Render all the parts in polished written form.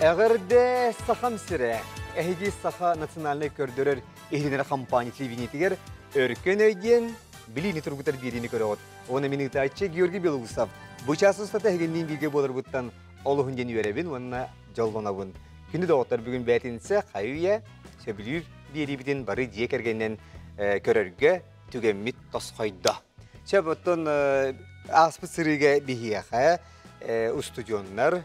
Эҕэрдэ Сахам сирэ! Эһиги Саха национальнай көрдөрөр иһитиннэрэр компания телевидениетигэр Өркөн өй диэн билиини тургутар биэриини көрөҕүт. Уонна мин ыытааччы Георгий Белоусов. Бу чаас устата эһигинниин бииргэ буоларбыттан олуһун диэн үөрэбин уонна дьоллонобун. Күндү доҕоттор, бүгүн бээтинсэ хайы-үйэ сөбүлүүр биэриибитин бары дьиэ кэргэнинэн көрөргө түгэммит тосхойдо. Сөп, оттон ааспыт сырыыга биһиэхэ устудьуоннар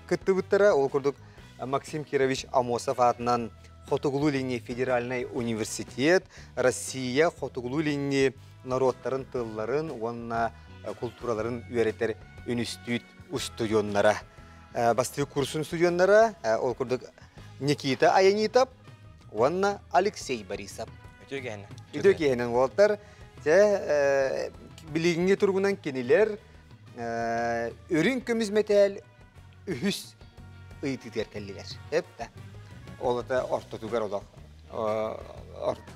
кыттыбыттара. Ол курдук Максим Кирович Амосов аатынан Хотугулуу-Илиҥҥи федеральнай университет Россия Хотугулуу-Илиҥҥи норуоттарын тылларын уонна култуураларын үөрэтэр үнүстүүт устудьуоннара. Бастакы курсун устудьуоннара, ол курдук Никита Аянитов уонна Алексей Борисов. Үтүө киһинэн. Үтүө киһинэн уолаттар. Дьэ, билиҥҥи туругунан кинилэр үрүҥ көмүс мэтээл үһүс ыйытыытыгар кэллилэр. Эп да. Ол ата ортотугар олох.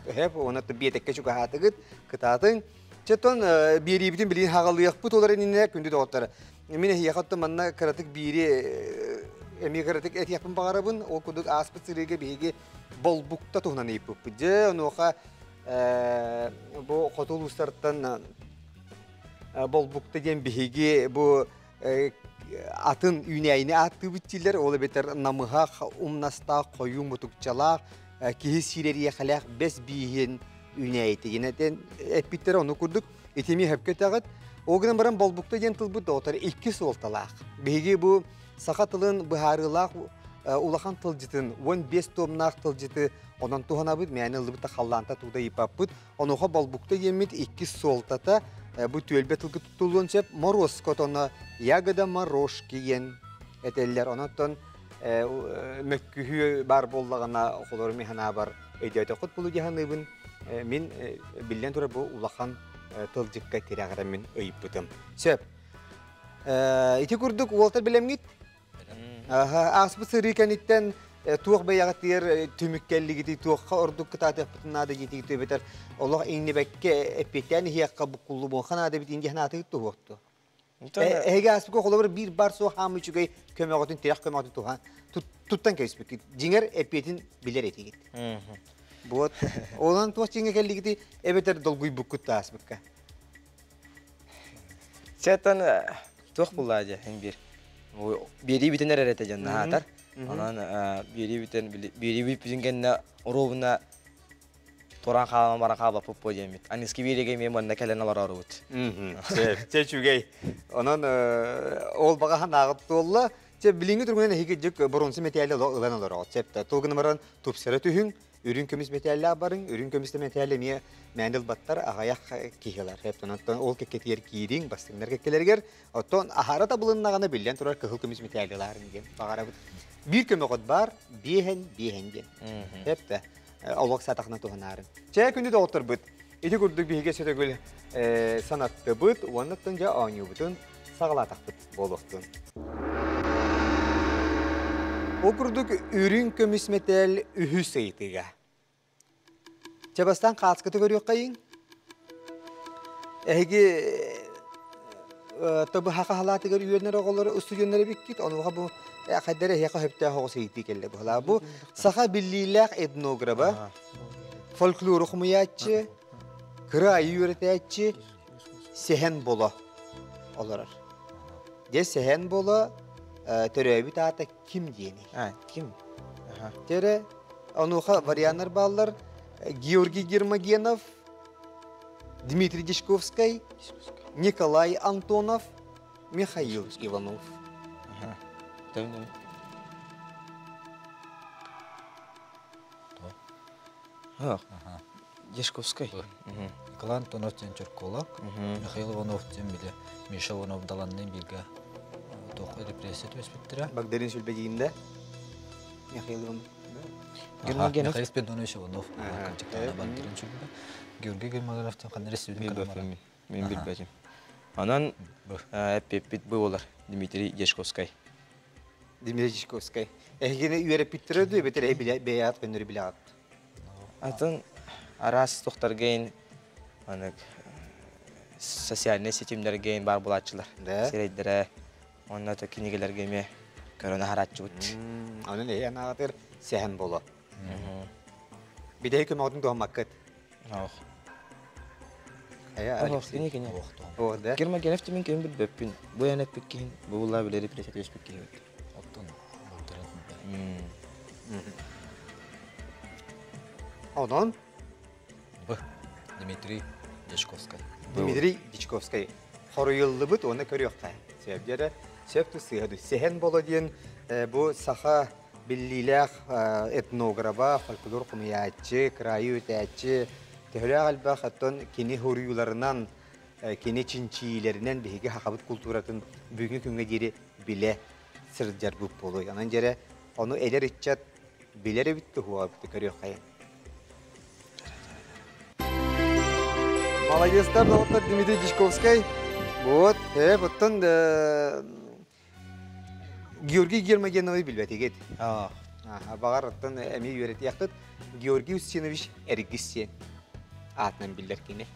Эп уонна биэтэккэ чугаһаатыгыт, кытаатыҥ. Чэтон биэриибитин билигин хаҕалыахпыт олор иннинэ күндү доҕоттор. Мин эһиэхэ оттон манна кыратык биири эмиэ кыратык этиэхпин баҕарабын. Ол курдук ааспыт сырыыга биһиги болбукта туһунан ыйыппыппыт. Дьэ, онуоха бу хоту улуустартан болбукта диэн биһиги бу атын үүнээйини ааттыыбыт дииллэр. Ол эбэтэр намыһах, умнастаах, хойуу мутукчалаах, киһи сиирэриэхэлээх бэс бииһин үүнээйитигин эппиттэрэ ону курдук итими сөпкө этэҕит. Ол гынан баран болбукта диэн тылбыт доҕоттор икки суолталаах. Биһиги бу саха тылын быһаарыылаах улахан тылдьытын 15 туомнаах тылдьыты онон туһанабыт, мээнэ ыллыбыт да халлаанта тууда ыйыппаппыт. Онуоха болбукта диэммит иккис суолтата бу түөлбэ тылга туттуллуон сөп моруоска отоно ягода морошки диэн этэллэр. Онон мөккүһүү баар буоллаҕына холору мин санаабар өйдөөтөххүт булу дии саныыбын. Мин биллэн турар бу улахан тылдьыкка тирэҕирэммин ыйыппытым. Сөп. Ити курдук уолтар билэмҥит? Ааспыт сырыы кэнниттэн туох бэйэҕитигэр түмүк кэллигитий, туохха ордук кытаатыахпытын наада диэтигит эбэтэр олох иҥнибэккэ эппиэттээн иһиэххэ буккуллубуохха наада эбит диэн санаатыгыт туһуохту? Эһиги ааспыкка холобур биир бар суох хаамыы үчүгэй көмөҕүтүн, тирэх көмөҕүтүн туһан туттан кэбиспиккит. Дьиҥэр эппиэтин билэр этигит. Вот. Онон туох дьиҥэ кэллигити эбэтэр долгуйбуккут да ааспыкка. Сетан туох буллаа дьэ эн биир. Биэрии бүтэн эрэр этэ дьон наһаатар. Онон биэрии бүтэн биэрии бүппүтүн кэннэ оруобуна туран хаалан баран хаалбаппыт буо диэммит. Аныски биэриигэ эмиэ манна кэлэн олороорубут. Чэ үчүгэй. Онон ол баҕа санааҕыт туолла. Чэ билиҥҥи туругунан эһиги дьик боруонса мэтээли ылан олороҕут. Сөп да. Тыл гынан баран тупсара түһүҥ. Үрүҥ көмүс мэтээллээх барыҥ. Үрүҥ көмүс мэтээли эмиэ мээнэ ылбаттар аҕыйах киһи ылар. Онон ол кэккэтигэр киириҥ, бастыҥнар кэккэлэригэр. Оттон аһара табылыннаҕына биллэн турар кыһыл көмүс мэтээли ылаарыҥ диэн баҕарабыт. Биир көмөҕүт баар, биэһэн, биэһэн диэн. Сөп да. Олох сатахна туһанаарын. Чэ, күндү доҕотторбут, ити курдук биһиги сөтөгүл санаттыбыт уонна дьэ оонньуубутун саҕалаатахпыт буолуохтун. Ол курдук үрүҥ көмүс мэтээл үһүс ыйытыыга. Чэ, бастаан хааскыты көрүөххэйиҥ. Эһиги ТБХ хаһалаатыгар үөрэнэр оҕолор устудьуоннар эбиккит. Онуоха бу хайдара эһиэхэ сөптөөх оҕус ыйытыы кэллэ быһалаа. Бу саха биллиилээх этнограба, фольклору хомуйааччы, кыра айыы үөрэтээччи Сэһэн Боло олорор. Дьэ Сэһэн Боло төрөөбүт аата ким диэний? А, ким? Тере онуоха варианнар бааллар. Георгий Гермогенов, Дмитрий Дичковскай, Николай Антонов, Михаил Иванов. Дьячковскай. Николай Антонов диэн чөркоолог, Михаил Иванов диэн били Миша Иванов Даланныын бииргэ туох репрессия түбэспиттэрэ. Багдарин Сүлбэдиинде Михаил Иванов. Гермогенов. Михаил Спиридонович Иванов кырдьыктаана Багдарин Сүлбэ. Георгий Гермогенов диэн ханна республика Мин билбэтим. Онон эппиппит бу буолар Дмитрий Дьячковскай. Дмитрий Дьячковскай. Эһигини үөрэппиттэрэ дуу эбэтэр бэйэҕит көннөрү билэҕит? Атын араас тохтаргейн анык социальнай ситимнэргейн баар булааччылар. Сирэйдэрэ, онно кинигэлэргэ эмиэ. Көрөн аһарааччыбыт. Онон эһи анаатыр сэһэн боло. Бидэһи көмөҕүтүн туһаммаккыт. Ох. Эя Ох, кини кини. Ох да. Гермогенов тимин ким билбэппин. Бу эн эппит киһин, бу булла билери пресетеспит киһи. Оттон булдарын Онон Б. Дмитрий Дьячковскай. Дмитрий Дьячковскай хоруйуллубут уонна көрүөххэ. Сөп дьэрэ, сөп тус сыыһа дуу. Сэһэн боло диэн бу саха биллиилээх этнограба, фольклор хомуйааччы, кыраайы үтээччи, төһөлөөх элбэх оттон кини хоруйууларынан, кини чинчийиилэринэн биһиги сахабыт култууратын бүгүҥҥү күҥҥэ диэри билэ сылдьарбыт буолуой. Онон дьэрэ, ону эдэр ыччат билэр эбит туһуга көрүөххэйин. Молодецтар, доҕоттор Дмитрий Дьячковскай. Вот, оттон Георгий Гермогеновы билбэтигит. Баҕар, оттон эмиэ үөрэтиэххит. Георгий Устинович Эргис диэн аатынан биллэр кини.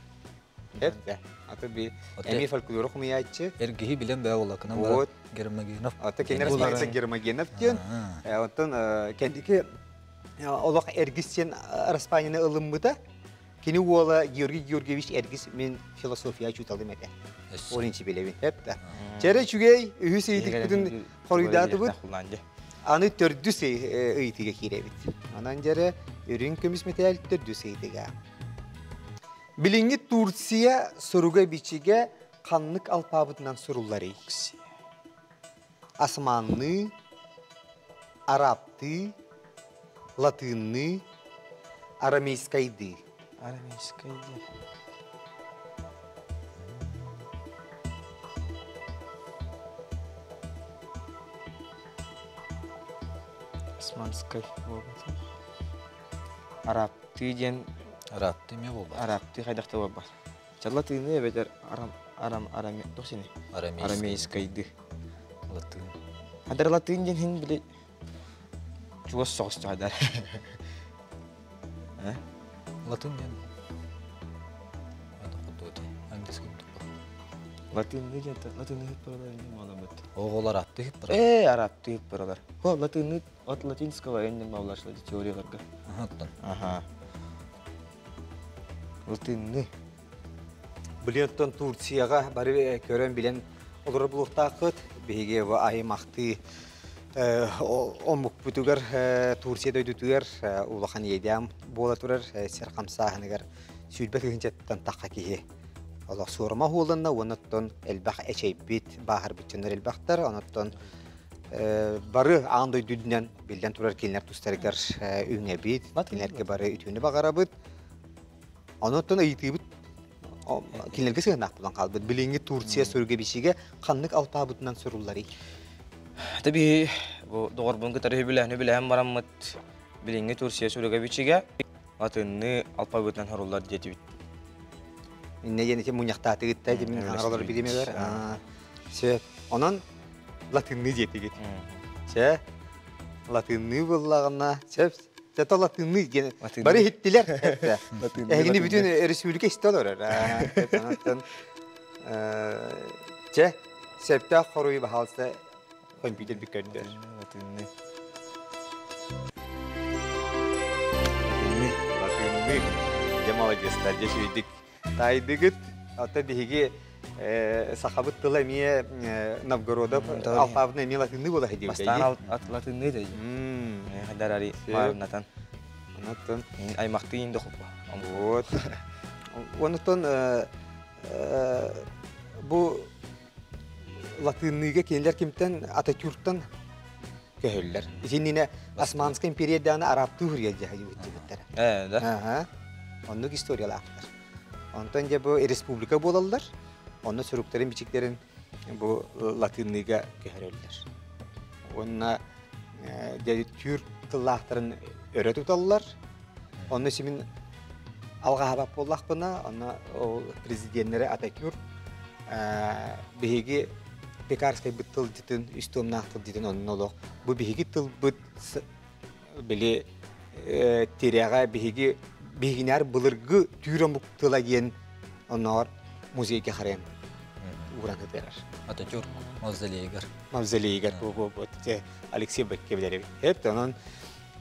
Да. Аты би эмиэ фольклору хомуйааччы. Эргиһи билэн бээ буолла, кынан Вот. Гермогенов. Аты кинилэр Распанится Гермогенов диэн. Оттон кэнники олох Эргис диэн Распанины ылыммыта. Кини уола Георгий Георгиевич Эргис мин философия учууталым этэ. Ол инчи билэбин. Эп да. Чэрэ үчүгэй үһүс ыйытыкпытын хоруйдаатыбыт. Аны төрдүс ыйытыга киирэбит. Анан дьэрэ үрүҥ көмүс мэтээл төрдүс ыйытыга. Билиҥҥи Турция суруга-бичигэ ханнык алпаабытынан сурулларый? Османныы, арабтыы, латыынныы, арамейскайдыы. Арамейскай диэн. Османскай буолбатах. Арабтыы диэн Арабтыы эмиэ буолбат. Арабтыы хайдах да буолбат. Чаллатыыны эбэтэр арам арам араме туох сини? Арамейскай. Арамейскайды. Латыын. Хадар латыын диэн хин били чугас соҕус хадар. Э? Латын диэн кудуоти. Английский тупа. Латыынны диэн латыынны хиппаралар иннин малабыт. Оҕолор атты хиппара. Э, арабты хиппаралар. Хо, латыынны от латинского иннин маллашлады теорияларга. Ага, Ага. Латынны. Билиэттэн Турцияҕа бары көрөн билэн олорор булуохтааххыт. Биһиги бу аймахтыы омукпутугар Турция дойдутугар улахан иэдээн буола турар сир хамсааһыныгар сүүрбэ тыһыынчаттан тахха киһи олох суорума уһууланна уонна оттон элбэх эчэйбит, бааһырбыт дьоннор элбэхтэр. Онон бары аан дойду үрдүнэн биллэн турар кинилэр тустарыгар үҥэбит, кинилэргэ бары үтүөнү баҕарабыт. Онон ыйытыыбыт кинилэргэ сыһыаннаах буолан хаалбыт. Билиҥҥи Турция суруга бичигэ ханнык алпаабытынан сурулларый? Таби бу доҕорбун кытары үбүлэһэн үбүлэһэн бараммыт билиҥҥи Турция суруга бичигэ латынныы алпаабытынан суруллар диэтибит. Инне диэн ити мунньахтаатыгыт да мин хаҥаралар билимэлэр. Сөп. Онон латынныы диэтигит. Чэ, латынныы буоллаҕына, сөп. Зато латынныы диэн бары иһиттилэр. Эһигини бүтүн республика истэ олорор. Онон чэ, сөптөөх хоруйу баһаалыста компьютер бүккөрдөр. Латынныы. Латынныы. Латынныы. Дьэ молодецтар, дьэ үчүгэйдик таайдыгыт. Оттон биһиги сахабыт тыла эмиэ Новгородов алфавитын эмиэ латынныы буола сылдьыбыта. Бастаан латынныы да Хадарари маарынатан. Онон аймахтыы инде хоппа. Вот. Онтон бу латынныыга кинилэр кимтэн Ататюрктан көһөллөр. Итиннинэ Османская империя дааны арабтыы хурья дьаһайыбыттар. Э, да. Ага. Оннук историялаахтар. Онтон дьэ бу республика буолаллар. Онно суруктарын бичиктэрин бу латынныыга көһөрөллөр. Уонна дьэ түүр тыллаахтарын өрө туталлар. Онно симин алҕаһабат буоллахпына, онно ол президеннэри Ататюрк биһиги Пекарскайбыт тылдьытын, үс туомнаах тылдьытын онно олох бу биһиги тылбыт били тирэҕэ биһиги биһигинээр былыргы түүр омук тыла диэн оннооҕор музейга харайан. ууран ытыарар. Ататюрк мавзолейыгар. Мавзолейыгар бу бу Алексей Бэкке билэр эбит. Эт онон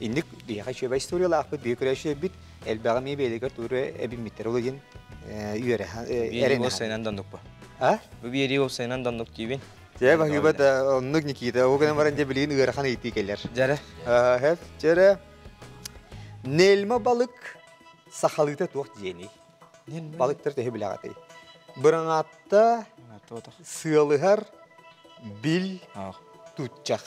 инник биһиэхэ үчүгэй историялаахпыт, биһи көрөөччүлэрбит элбэҕи эмиэ бэйэлэригэр тугу эбиммиттэр ол иһин үөрэ эрэн уопсайынан да оннук бу. А? Бу биэрии уопсайынан да оннук диибин. Дьэ баһыыба да оннук Никита, ол гынан баран дьэ билигин ыарахан ыйытыы кэлэр. Дьэрэ. Хэп, дьэрэ. Нельма балык сахалыыта туох диэний? Балыктар төһө билэҕитий? Быраҥаатта сыалыһар бил тутчах.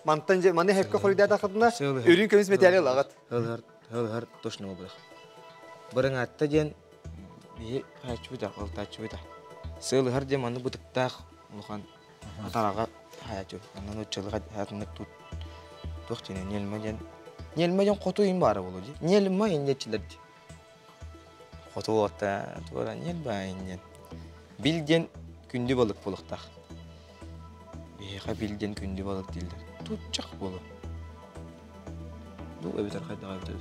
Мантан же маны хепке хоруйдаатахытына үрүҥ көмүс мэтээли ылаҕыт. Ылыһар, ылыһар точно буолбатах. Быраҥаатта диэн биһи хааччыбыта, алтааччыбыта. Сыалыһар диэн манны бытыктаах улахан атараҕа хааччы. Онон уччалыга хатыннык тут туох диэн нельма диэн. Нельма диэн хоту им баара болу ди. Нельма иннечилер ди. Хоту уота туора нельма иннен. Бил диэн күндү балык буолуохтаах. Биһиэхэ бил диэн күндү балык дииллэр. Тутчах буолуо. Бу эбэтэр хайдаҕа эбитэ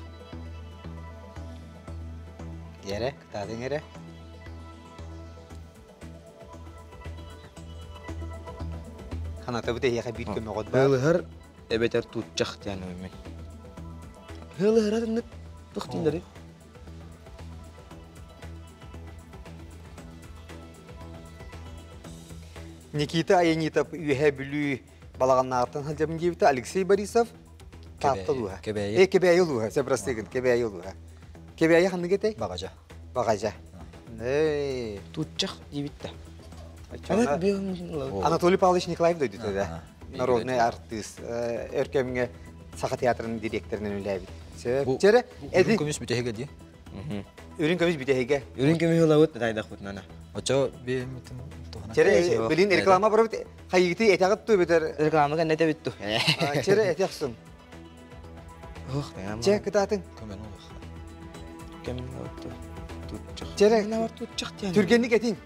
Эрэ, кытаатыҥ эрэ. Ханатабыт эһиэхэ биир көмөҕөт баар. Ыалыһар эбэтэр тутчах диэн оймун. Ыалыһар атыннык туох дииллэрий? Никита Аянитов Үөһээ Бүлүү Балаҕаннааҕыттан сылдьабын диэбитэ Алексей Борисов Таатта улууһа. Кэбээйи. Э, Кэбээйи улууһа, сэ простыгын, Кэбээйи улууһа. Кэбээйи ханнык этэй? Баҕадьа. Баҕадьа. Эй. Тутчах диэбит да. Анатолий Павлович Николаев дойдута да. Народный артыыс. Өр кэмҥэ Саха театрын дириэктэринэн үлэлээбит. Бу үрүҥ көмүс бүтэһигэ дии. Үрүҥ көмүс бүтэһигэ. Үрүҥ көмүс ылабыт тайдахпытына. Очо биэмитин туһана. Чere билин реклама барабыт хайыгыты этэҕит ту битер. Реклама кэннэ этэбит ту. Чere этехсун. Ох, Чэ кытаатын. Көмөн олох. Кэмин ту. Тутчах. Чere тутчах диэн. Түргэнник этиң.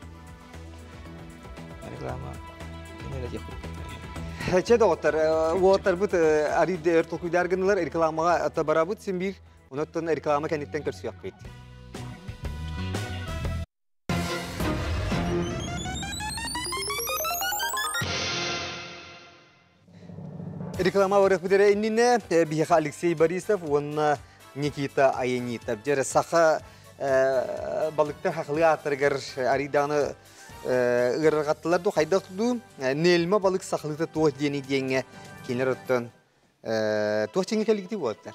Реклама. Чэ доҕоттор, уолаттарбыт арыйда өр толкуйдаар гыннылар, рекламаҕа барабыт син биир, онуттан реклама кэнниттэн көрсүөхпүт. Реклама барыахпыт эрэ иннинэ биһиэхэ Алексей Борисов уонна Никита Аянитов. Дьэ саха балыктар хахылыы ааттарыгар арыйдааны ыарырҕаттылар дуу хайдах дуу нельма балык сахалыыта туох диэни диэҥҥэ кинилэр оттон туох дьиҥҥэ кэлгити буолаттар.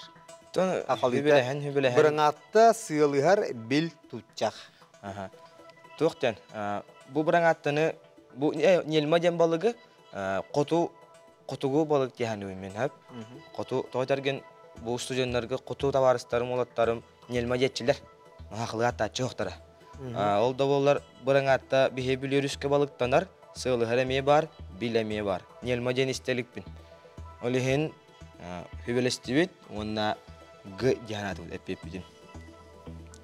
Хүбэлэһэн хүбэлэһэн. Быраҥаатта сыалыһар бил тутчах. Туох диэн бу быраҥааттаны бу нельма диэн балыгы хоту хотугу балык диэханыбын мен хөп. Хоту тоҕо тэрген бу студеннарга хоту табаарыстарым уолаттарым нельма диэччилэр. Хахылыга аттааччы охтара. Ол да буоллар быраҥаатта биһи бүлүөрүскэ балыктанар, сыалыһар эмиэ баар, бил эмиэ баар. Нельма диэн истэликпин. Ол иһин хүбэлэстибит уонна г диэн аатыбыт эппиппитин.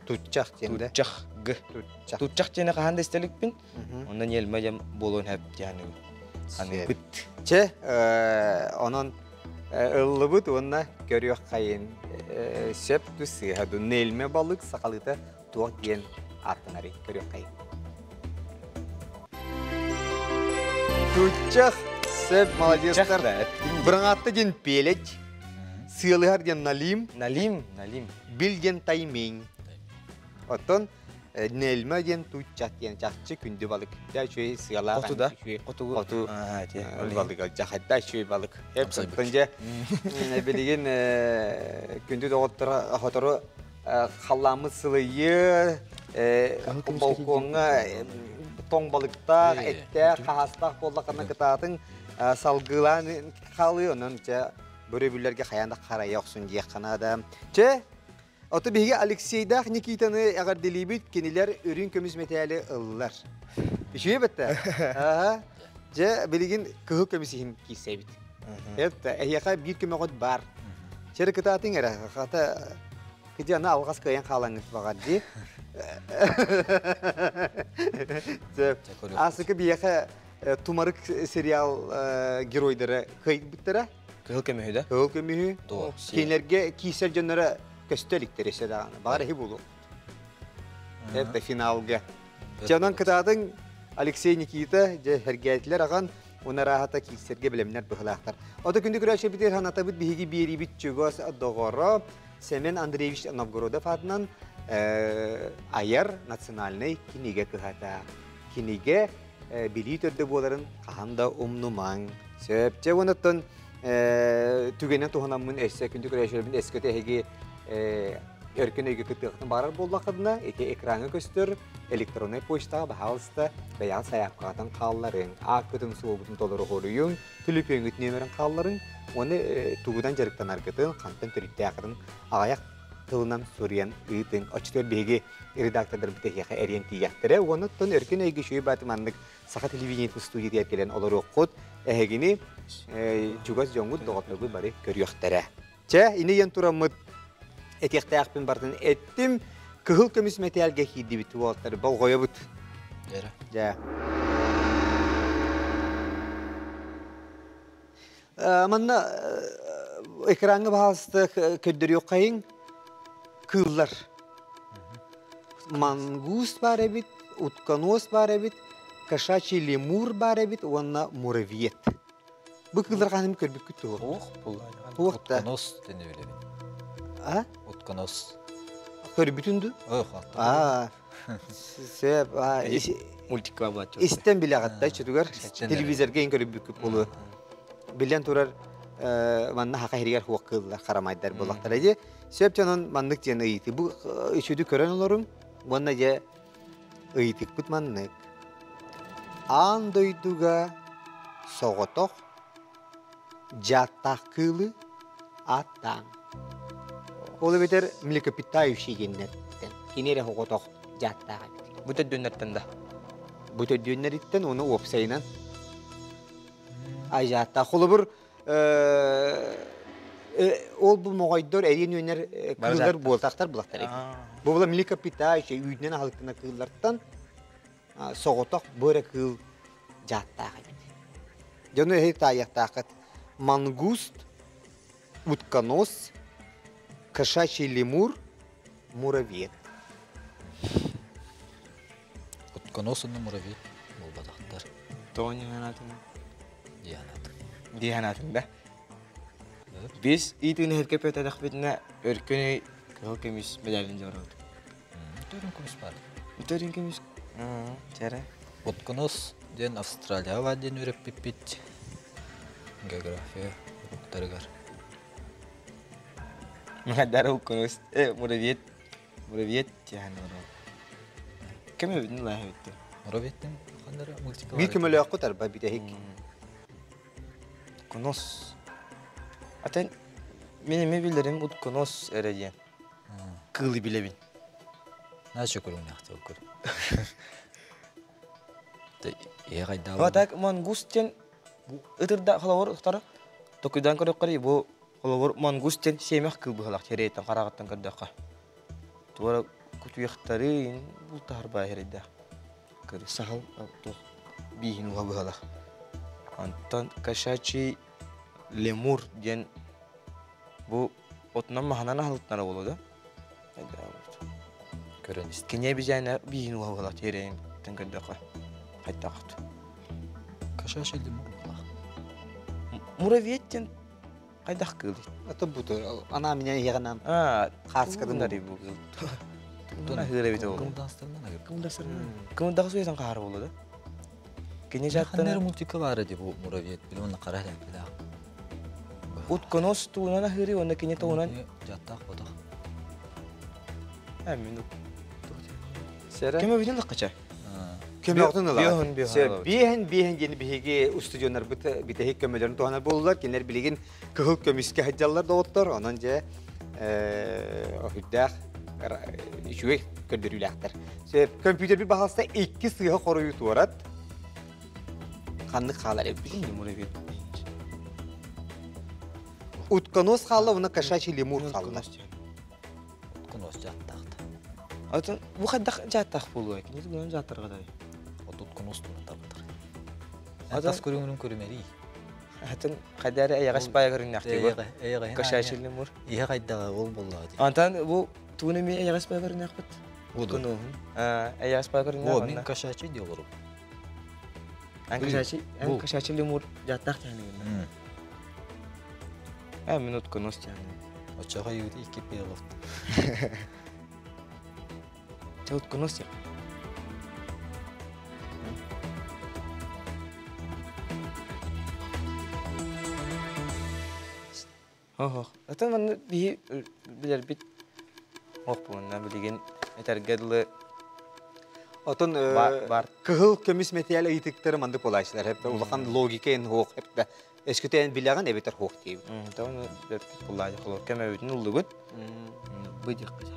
Тутчах диэн да? Тутчах г. Тутчах. Тутчах диэни хаһан да истэликпин. Онно нельма диэн буолуон сөп диэн аныыбыт. Чэ, онон ыллыбыт уонна көрүөх хайын сөп ту сыыһа ду нельме балык сахалыыта туох диэн ааттанарый көрүөх хайын. Тутчах сөп молодецтар. Быраҥаатта диэн пеледь, сыалыһар диэн налим, Налим, налим. бил диэн таймень. Оттон Нельма диэн тууччах диэн чахчы күндү балык. Дьэ үчүгэй сыалаах. Хоту да? Хоту. Хоту балык. Дьахайда үчүгэй балык. Эп дьэ билигин күндү доҕоттор хотору халлааммыт сылыйыы балкоҥҥа тоҥ балыктаах, эттээх, хаһаастаах буоллаххына кытаатын салгыылаан хаалыы онон дьэ бөрөбүллэргэ хайаан да харайа охсун диэххэ наада. Чэ, Ото биһиги Алексейдаах Никитаны эҕэрдэлиибит, кинилэр үрүҥ көмүс мэтээли ыллылар. Үчүгэй бэтте. Аха. Дьэ, билигин кыһыл көмүс иһин киирсэбит. Это эһиэхэ биир көмөҕүт бар. Чэрэ кытаатыҥ эрэ. Хата кыдьа аны алҕас кыайан хаалаҥҥыт баҕар дии. Дьэ, Асыка биһиэхэ Тумарык сериал геройдара кыайбыттара. Кыһыл көмүһү да? Кыһыл көмүһү. Кинилэргэ киирсэр дьонноро көстө иликтэр өссө даҕаны. Баҕар эһи буолуо. Это финалга. Дьэ онон кытаатыҥ. Алексей Никита дьэ сэргээтилэр аҕан унарааһата киирсэргэ бэлэмнэр быһылаахтар. Ото күндү көрөөччүбүтүгэр санатабыт биһиги биэриибит чугас доҕоро Семен Андреевич Новгородов аатынан айар национальнай кинигэ кыһата. Кинигэ билии төрдө буоларын хаһан да умнумаҥ. Сөп. Дьэ онуттан түгэнэн туһанаммын өссө күндү көрөөччүлэрбин өскөтө эһиги өркөн өйгө кыттыахтын баарар буоллаххытына ити экраҥҥа көстөр электроннай почтаҕа баһаалыста бэйэҕит сайаапкаҕытын хаалларыҥ, ааккытын-суолгутун толору хоруйуҥ, түлүпүөҥҥүт нүөмэрин хаалларыҥ уонна тугунан дьарыктанаргытын, хантан төрүттээххитин аҕыйах тылынан суруйан ыытыҥ. Оччотугар биһиги редактордарбыт эһиэхэ эриэн тиийэхтэрэ уонна оттон өркөн өйгө үчүгэй бааты маннык саха телевидениетын студиятыгар кэлэн олоруоххут, эһигини чугас дьоҥҥут, доҕотторгут бары көрүөхтэрэ. Чэ, ини ийэн тураммыт этиэхтээхпин барытын эттим. Кыһыл көмүс мэтээлгэ киирдибит уолаттар болҕойобут. Дьэ. Дьэ. Манна экраҥҥа баһаалыста көрдөрүөххэйиҥ кыыллар. Мангуст баар эбит, утконос баар эбит, кошачий лемур баар эбит уонна муравьед. Бу кыыллар хаһан көрбүккүт туһу? Туох булла? Туох да. Утконос диэн билэбин. А? Утконос. Көрбүтүн ду? Ой, хатта. Аа. Сөп. Мультикка бааччы. Истэн билэҕит да чутугар телевизорга ин көрбүккүт болу. Билэн турар манна хака хиригэр хуох кыыллар харамайдар булактар эди. Сөп дьонун маннык диэн ыйыты. Бу үчүдү көрөн олорум. Уонна же Ыйытыкпыт маннык. Аан дойдуга соҕотох дьааттаах кыылы ааттааҥ. Ол эбэтэр млекопитающий диэннэртэн. Кини эрэ соҕотох дьааттаах эбит. Бу төрдүөннэртэн да? Бу төрдүөннэриттэн уонна уопсайынан. Ай дьааттаах. Холобур, ол бу моҕойдор эриэн үөнэр кыыллар буолтахтар булахтар эбит. Бу була млекопитающий үүтүнэн аһылыктана кыыллартан соҕотох бу эрэ кыыл дьааттаах эбит. Дьону эһи таайыахтааххыт. Мангуст, утконос, кошачий лемур, муравьед. Утконос уонна муравьед буолбатахтар. Тоҕо ньыҥанаатын? Дианатын. Дианатын да. Біз итин херкепетедахпитина өркөн кыһыл көмүс медалин дьоробут. Төрүн көмүс бар. Төрүн көмүс. Чэрэ. Утконос диэн Австралияҕа баар диэн үөрэппиппит география уруктарыгар. Мадара утконос муравьед Муравьед тиһэн олорор. Кем эбитин лааһы эбитти. Муравьедтен ханнара мультика Биир көмөлөөххүт арба бүтэһик. Утконос. Атын мен эми билерим утконос эрэ диэн. Кыылы билэбин. Начо көрүҥнэхтэ көр. Ээ хайдаабын. А так мангуст диэн ытырда холобур ытара. Токуйдан көрөккөр бу Холобур, мангус диэн сиэмэх кыыл быһалаах сирэйиттэн хараҕыттан көрдөххө. Туора кутуйахтары бултаһар баа эрэйдээх. Кыры саһыл туох бииһин уһа быһалаах. Онтон кошачий лемур диэн бу отунан маһынан аһылыктара буолуо да? Көрөн истим. Киниэ бизээнэ бииһин уһа быһалаах сирэйиттэн көрдөххө. Хайдахт. Кошачий лемур быһалаах. Муравьед диэн Хайдах кыылый? Ата буту анаа меня иһэҕинэн хааскатын бу кыыл. Туна хыыр эбит ол. Кымдастарынан агыр. Кымдастарынан. Кымдахы суйсан хаһар болу да. Кини Ханнары жаттана мультика баар ди бу муравьед били онна қара лэппилээх. утконос туунан ахыры онна кини туунан Жаттаах ботах. Минут. Сэрэ. Кеме бүтүн лаккача. Көмөҕүтүн Биоһун ылаҕыт. биоһун. Биэһин биэһин диэн биһиги устудьуоннарбыт бүтэһик көмөлөрүн туһанар буоллулар. Кинилэр билигин кыһыл көмүскэ сылдьаллар доҕоттор. Онон дьэ үрдээх үчүгэй көрдөрүүлээхтэр. Компьютербит баһаалыста икки сыыһа хоруйу туорат. Ханнык хаалар эбит? Утконос хаалла уонна кошачий лемур хаалла. Утконос дьааттаахта. Атын бу хайдах дьааттаах буолуой? Кини тугунан дьааттарга дай? От утконос тугунан табытар. Тас көрүҥүнүн көрүмэрий. Атын хайда эрэ эйэҕэс баайа көрүҥнээхтик бу. Кошачий лемур. Иһэ хайдаҕа ол буоллаҕа дии. Антан бу тугун эмиэ эйэҕэс баайа көрүҥнээхпит? Буду. Утконуһун. Эйэҕэс баайа О, көрүҥнээх мин онно. кошачий дии олорум. Эн кошачий лемур дьааттаах тиһэнигин. Э минутка нос тиһэнигин. Оччоҕо юути икки пиэловт. Чэ утконос тиэх. Оһох. Атын манна биһи билэрбит ох буолна билигин этэргэ дылы Отон бар кыһыл көмүс мэтээл ыйытыктары мандык буолааччылар хэппэ улахан логика эн хуох хэппэ эскүтээн билэҕин эбэтэр хуох диэбит. Тоҕо билэрбит буллаачы холор көмөбүтүн ыллыбыт. Быдьыкка.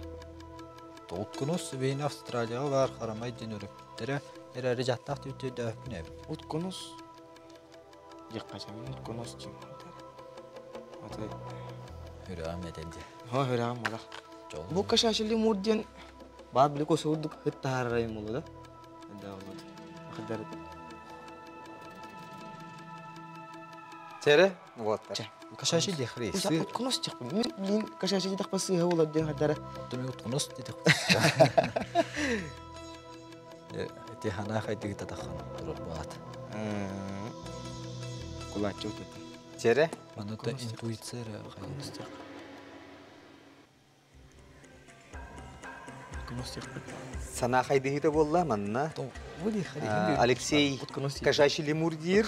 Уткунус бэйин Австралияҕа баар харамай диэн өрөппүттэрэ эрээри дьаттаах түүтүөдөөхпүн эбит. Уткунус Дьаххачамын уткунус дьиҥ. Аты Үрөҕүм этэн дьэ. Хо үрөҕүм малах. Бу кошачий лемур диэн баар били косурдук ыт таһаарарайым болу да. Да болот. Хыдар. Тере вот. Кошачий дехри. Уткунус дехпин. Мен блин кошачий дехпа сыыһа болар диэн хадара. Туми уткунус дедих. Ити ханаа хайдыгы татахан турар баат. Кулаччы утут. Тере. Манна интуиция эрэ хайын. Санаа хайдыһыыта буолла манна. Алексей Кошачий лемур диир.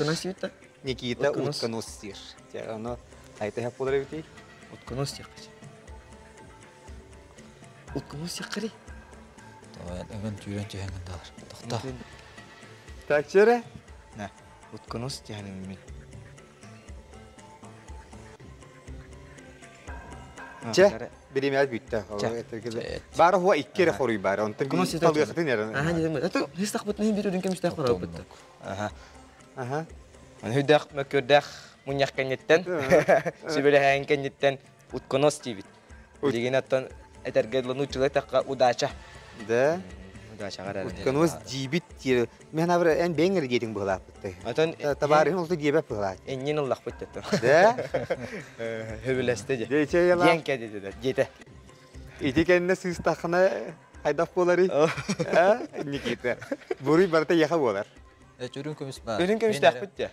Никита утконос диир. Ону айта хап болар эбитий. Утконос диэххэ. Утконос диэххэ. Ыгын түүрэн түһэн гындалар. Тохто. Так чере? На, утконос диэхэним мин. Чэ, биримэт бүттэ. Бары хуа икки эрэ хоруй бар. Онтон талыахытын эрэ. Аха, дедим. Это хистахпытын бир үрүн кемүстэх хорой Аха. Аха. Аны хүдэх мөккөрдөх муньях кэнниттэн, сүбэлэһээн кэнниттэн утконос диибит. Билигин оттон этэргэ дылы нууччалыы эттэххэ удача. Да. Удачаҕа эрэ. Утконос диибит диир. Мен абыр эн бэйэҥ эрэ диэтиҥ быһылааппыт. Отон Табаарыһын олто диэбэт быһылаат. Эннин ыллахпыт деттон. Да? Хөбүлэстэ дьэ. Дьэ Диэн кэдиэтэ диэтэ. Ити кэннэ сыыстаххына хайдах буоларый? А, Никита. Буруй барыта яха буолар. Үрүн көмүс баар. Үрүн көмүстээхпит дьэ.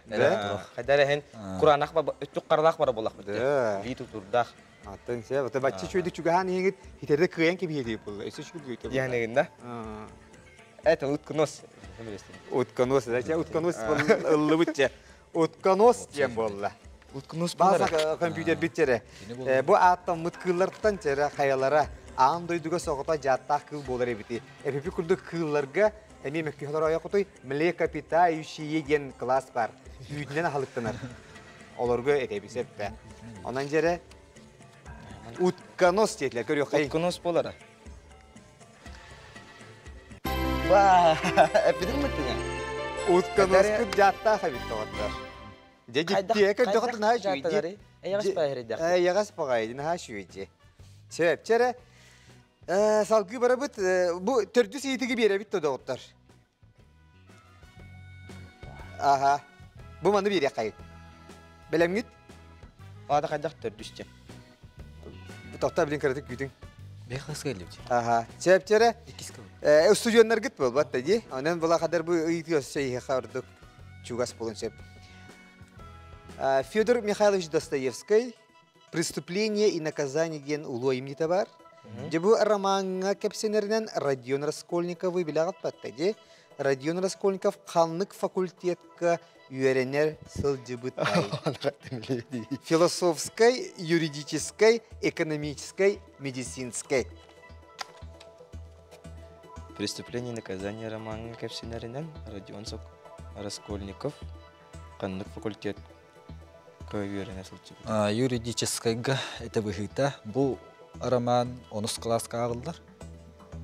Хайдар эһин кураанах өттүк харалаах бара буоллахпыт дьэ. Лии тутурдаах. Аттан сэ, бата бачча чүйдүк чугаһаан иһиҥит хитерде кыайан кэбиһиэтии буолла. Өссө чүгү Диэхэнигин да? Это утконос. Утконос, да, утконос ыллыбыт дьэ. Утконос диэн буолла. Утконос Бааса компьютер биттере. Бу ааттаммыт кыыллартан тере хайалара аан дойдуга соҕото дьааттаах кыыл буолар эбити. Эпипи курдук кыылларга эмиэ мөккүһэлэр ойохутуй млекопитающие диэн класс бар. Үүтүнэн аһылыктанар. Олорго этэбис эппэ. Онон жере утконос диэтилэр көрүөххэй. Утконос буолара. Ва, эпидин мытыня. Утконоспут дьааттаах эбит доҕоттор. Дьэ дьиктиэ көрдөхөт наһаа үчүгэй. Эйэҕэс баҕайы Эйэҕэс баҕайы наһаа үчүгэй. Сөп, чэрэ. Салгыы барабыт бу төрдүс ыйытыгы биэрэбит да доҕоттор. Аха. Бу маны биэриэххэй. Бэлэмҥит? Аата хайдах төрдүс дьэ. Тохто билин кыратык күүтүҥ. Бэхас кэллибит. Аха. Сөп, чэрэ. Иккис кыл. Устудьуоннаргыт буолбат да дии. Онон була хадar бу ыйытыы өссө иһиэхэ ордук чугас буолун сөп. Федор Михайлович Достоевскай «Преступление и наказание» диэн улуу айымньыта бар. Дьэ бу ромаҥҥа кэпсэнэринэн Родион Раскольниковы билэҕит батта дии. Родион Раскольников ханнык факультетка үөрэнэр сылдьыбытай? Философскай, юридическай, экономическай, медицинскэй. «Преступление и наказание» ромаҥҥа кэпсэнэринэн Родион Раскольников ханнык факультет үөрэнэ сылдьыбыт? Юридическайга это быһыыта бу роман онус кылааска ааҕыллар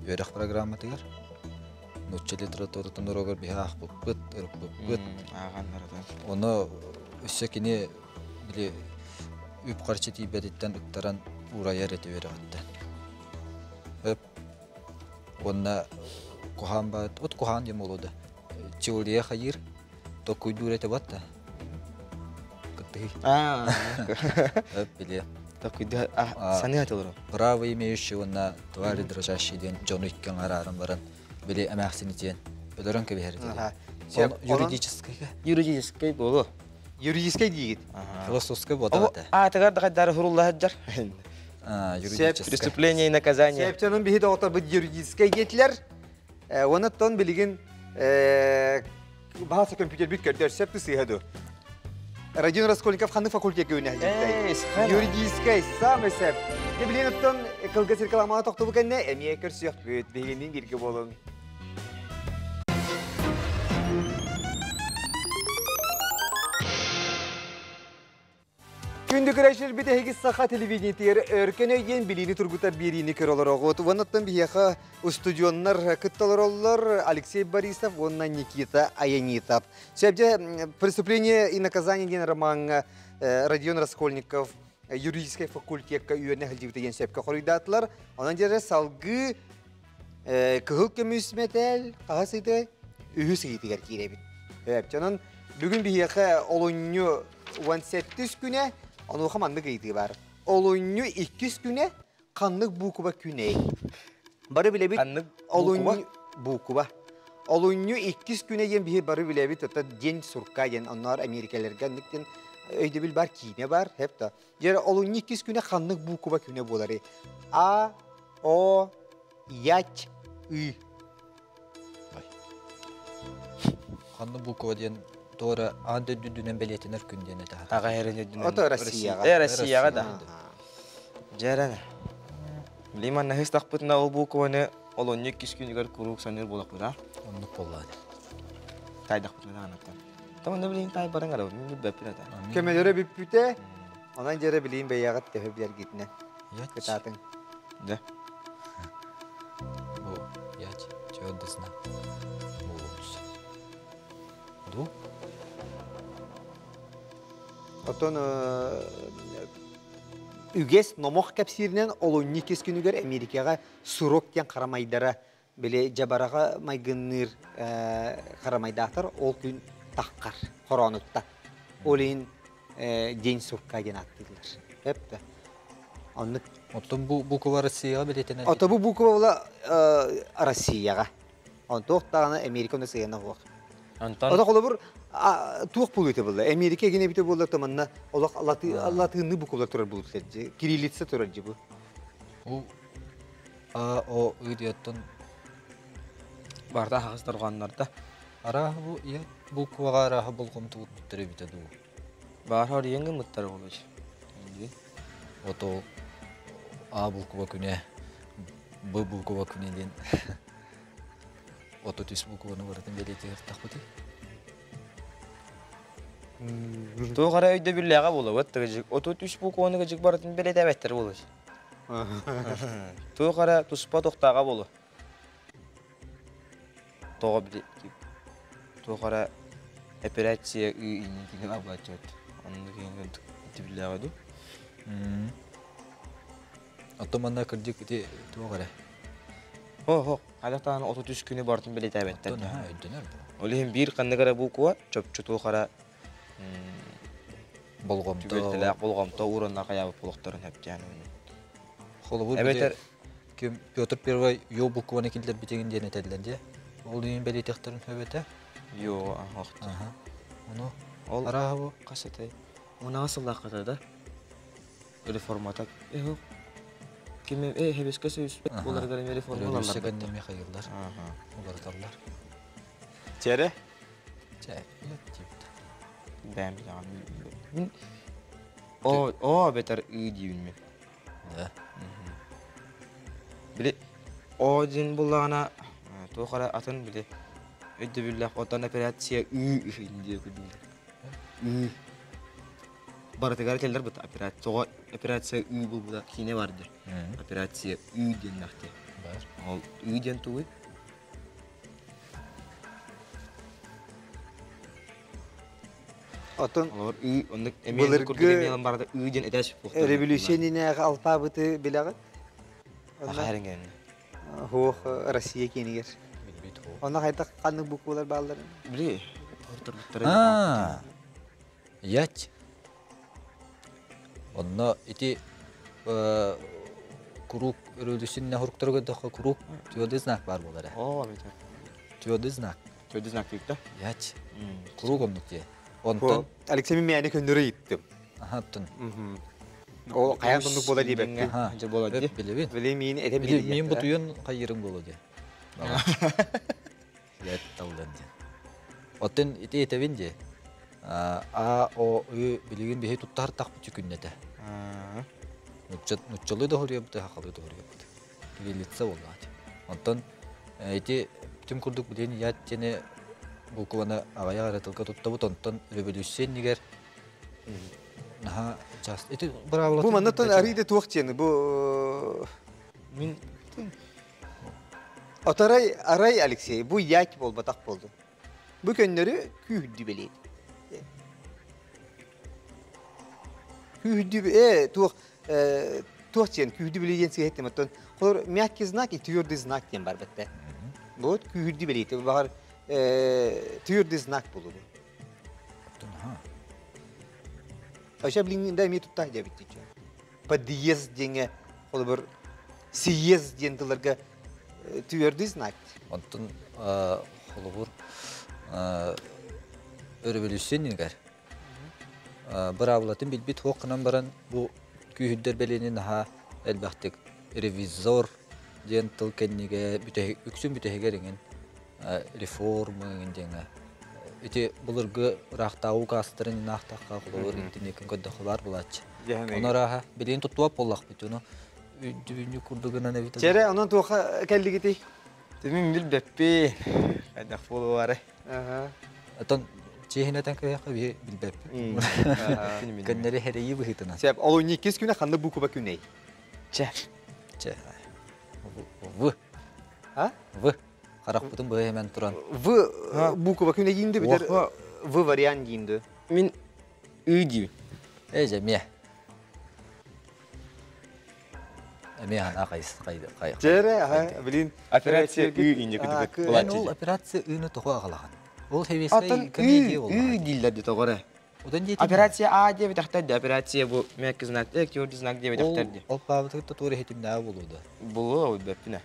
үөрэх программатыгар. Нуучча литературатын уруогар биһи аахпыппыт, ырыппыппыт. Ааҕан барытын. Ону өссө кини били үп-харчы тиийбэтиттэн ыктаран уурайар этэ үөрэҕиттэн. Өп уонна куһаан баат, от куһаан диэн буолуо да. Теория хайыыр, токуйдуур этэ батта. Кыттыһый. Өп били. Токуйду саныы атылырым. Право имеющий уонна твари дрожащие диэн дьону икки арааран баран били эмээхсини тиэн өлөрөн кэбиһэр этилэр. Юридическайга. Юридическай буолуо. Юридическай диигит. Философскай буолар этэ. Аатыгар да хайдары хурулла сылдьар. Юридическай. Преступление и наказание. Септянын биһи доҕотторбут юридическай диэтилэр. Онон билигин баһа компьютербит көрдөр сөп сыыһа ду. Родион Раскольников ханнык факультетка үүнэһдьиттэй? Юридическай, самый сөп. Билигин оттон кылгас рекламаға тохтобу кэннэ эмиэ көрсүөхпүт. Биһигинниин бииргэ буолуҥ. Күндү көрөөччүлэрбит эһиги саха телевидениетигэр өркөн өй диэн билиини тургутар биэриини көрө олороҕут. Уоннаттан биһиэхэ устудьуоннар кытта олороллор Алексей Борисов уонна Никита Аянитов. Сөбдө «Преступление и наказание» диэн ромаҥҥа Родион Раскольников юридическай факультекка үөрэнэ сылдьыбыта диэн сөпкө хоруйдаатылар. Онон дьэ салгыы Кыһыл көмүс мэтээл хаһыс ыйытай? Үһүс ыйытыгар киирэбит. Онон бүгүн биһиэхэ олунньу 17 күнэ, онуоха маннык ыйытыы бар. Олунньу иккис күнэ ханнык буукуба күнэй? Бары билэбит. Ханнык олунньу буукуба. Олунньу иккис күнэ диэн биһи бары билэбит, это день сурка диэн, онноор Америкаларга оннук диэн өйдөбүл бар, киинэ бар, хеп да. Дьэ, олунньу иккис күнэ ханнык буукуба күнэ буоларый? А, О, Ять, Ы. Ханна буква диэн туора аан дойду бэлиэтэнэр күн диэн этэ. Аҕа эрин үрдүнэн. Ото Россияҕа. Э, Россияҕа да. Дьэрэн. Билим анна хыстахпытына ол букваны олонньу иккис күнүгэр куруук саныыр буолахпыт, а? Оннук буоллаа. Тайдахпытына даҕанаттан. Таман да билин тай баран арабын, мин билбэппин ата. Көмөлөрө бүппүтэ, онон дьэрэ билиин бэйэҕит төһө билэргитинэн. Кытаатыҥ. Да. Бу ять твердый знак. Ду? Оттон үгэс номох кэпсииринэн олунньу иккис күнүгэр Америкаҕа сурок диэн харамайдара били дьабараҕа майгынныыр харамайдаахтар ол күн таххар хороонутта. Ол иһин день сурка диэн ааттыыллар. Эп Оннук. Оттон бу буква Россияҕа бэлиэтэнэр. Ото бу буква була Россияҕа. Онтуох даҕаны Америка онно сыһыана суох. Антон Ото холобур туох буолуйта буолла? Америка эгин эбите буолла то манна олох латынны буквалар турар буолуттар Кириллица турар дьи бу. Бу А О Ы диэттэн барда хаҕыс дорҕооннордо. Арааһа бу ийэ букваҕа арааһа болҕомто уурбуттар эбитэ дуу. Баар хоруйан гыммыттар буолуо. Вот ол А буква күнэ, Б буква күнэ диэн 33 букваны барытын бэлиэтиир тахпытый. Туох эрэ өйдөбүллээҕэ буолуо, тыгыдьык 33 букваны кыдьык барытын бэлиэтээбэттэр буолуо. Туох эрэ туспа тохтааҕа буолуо. Тоҕо били туох эрэ операция ыы инникини абылаччыбыт. Оннук иһин өйдөбүллээҕэ дуу. Оттон манна кырдьык ити туох эрэ. Хо-хо, хайдах 33 күнү барытын бэлиэтээбэттэр. Оттон өйдөнөр бу. Ол иһин биир ханнык эрэ буква чопчу туох эрэ Болҕомто. Түбэлтэлээх болҕомто ууран хайаабыт болохторун хэптиэн. Холобур Эбэтэр ким Петр Первый ё букваны киллэрбитигин диэн этэллэр дии. Ол иһин бэлиэтиэхтэрин сөп этэ. Ё охт. Ону Ол арааһа бу хас этэй? Унаҕа сыллааххата да реформата э ким э хебеске сөйүспэт буоларыгар эми реформа революция ылаллар. кэннэ Михаиллар уларыталлар. Чэрэ? Чэ, типта. Бэм билэҕин. О, о бетер ыы диибин мен. Да. Били о диэн буллаҕына туох эрэ атын били өйдөбүллээх оттон операция ыы диye курдук. Ыы. Барытыгар келлер бут операция тоҕо операция ыы булбута киинэ бар дии. Операция ыы диэн нахте. Бар. Ол ыы диэн тугуй? Оттон Олор ыы оннук эмиэ Былыргы курдук эмиэ барыта ыы диэн этээш буолуохтар. революция иннинээҕи алпаабыты билэҕит? Ахаарыҥ Хуох Россия киинигэр. Билбит хо. Онно хайдах ханнык буквалар баалларын? Били торторбуттара. А. Ять. Онно ити курук революция хуруктарга даха курук твердый знак бар болар. О, бетер. Твердый знак. Твердый знак тиикта. Ять. Куруук оннук дии. Онтон Алексей мен мээни көннөрө ыйыттым. Ахаттын. Ол хайан соннук буола диэбэккин. Дьэ буола дии. Билебин. Били миин этем Били миин бутуйан хайырым буола дии. Ять таллан дии. Оттон ити этэбин дии. А, О, Ы билигин биһи туттар тахпыт күннэтэ. Нуччалыы да хоруйабыт, хахалыы да хоруйабыт. Кириллица буоллаҕа. Онтон ити түм курдук билигин ят диэни букваны аҕыйах эрэ тылга туттабыт, онтон революция иннигэр наһаа часто ити быраабылатын Бу маннаттан арыйда туох диэни бу Мин Отарай арай Алексей бу ять буолбатах буолду. Бу көннөрү күүһүрдүү бэлиэт. Күүһүрдүү туох туох диэн күүһүрдүү бэлиэ диэн сыһыаттым оттон холор мягкий знак и твердый знак диэн бар бэтте. Вот күүһүрдүү бэлиэти баҕар твердый знак болу. Вообще блин да эмиэ тутта дебит дичи. Подъезд диэҥэ холобур съезд диэн тылларга твердый знак. Онтон холобур өрөбөлүүссүйэ иннигэр быраабылатын билбит хуох гынан баран бу күүһүрдэр бэлиэни наһаа элбэхтик ревизор диэн тыл кэннигэ үксүн бүтэһигэр иҥин реформа иҥин диэҥэ ити былыргы ыраахтааҕы указтарын инаахтахха холобур интиникин көрдөххө баар булааччы. Ону арааһа билигин туттубат буоллахпыт ону үдүбүнньүк курдугунан эбит. Чэрэ онон туоха кэллигитий? Тимин билбэппин. Хайдах буолуо Отон чиэһинэтэн кыһыахха биһи билбэппит. Көннөрү хэрэйии быһыытынан. Сеп, ол иккис күнэ ханна буква күнэй? Чэ. Чэ. В. А? В. Харахпытын быһа хэмэн туран. В буква күнэ диинди битер В вариант диинди. Мин ы диибин. Э же мие. Эмиэ хана кайс кай кай. Чэрэ, аха, блин. Операция ы инде күтүбүт Эн ол операция ыны тоҕо аҕалаҕын? Ол Атын хевескай комедия ы буоллаҕа. дииллэр ди тоҕо эрэ. Одан диэтим. Операция А диэбитэхтэр ди, операция бу мягкий знак, твердый знак диэбитэхтэр ди. Ол паабытыгар да туора иһитимнээҕэ буолуо да. Булуо билбэппин ээ.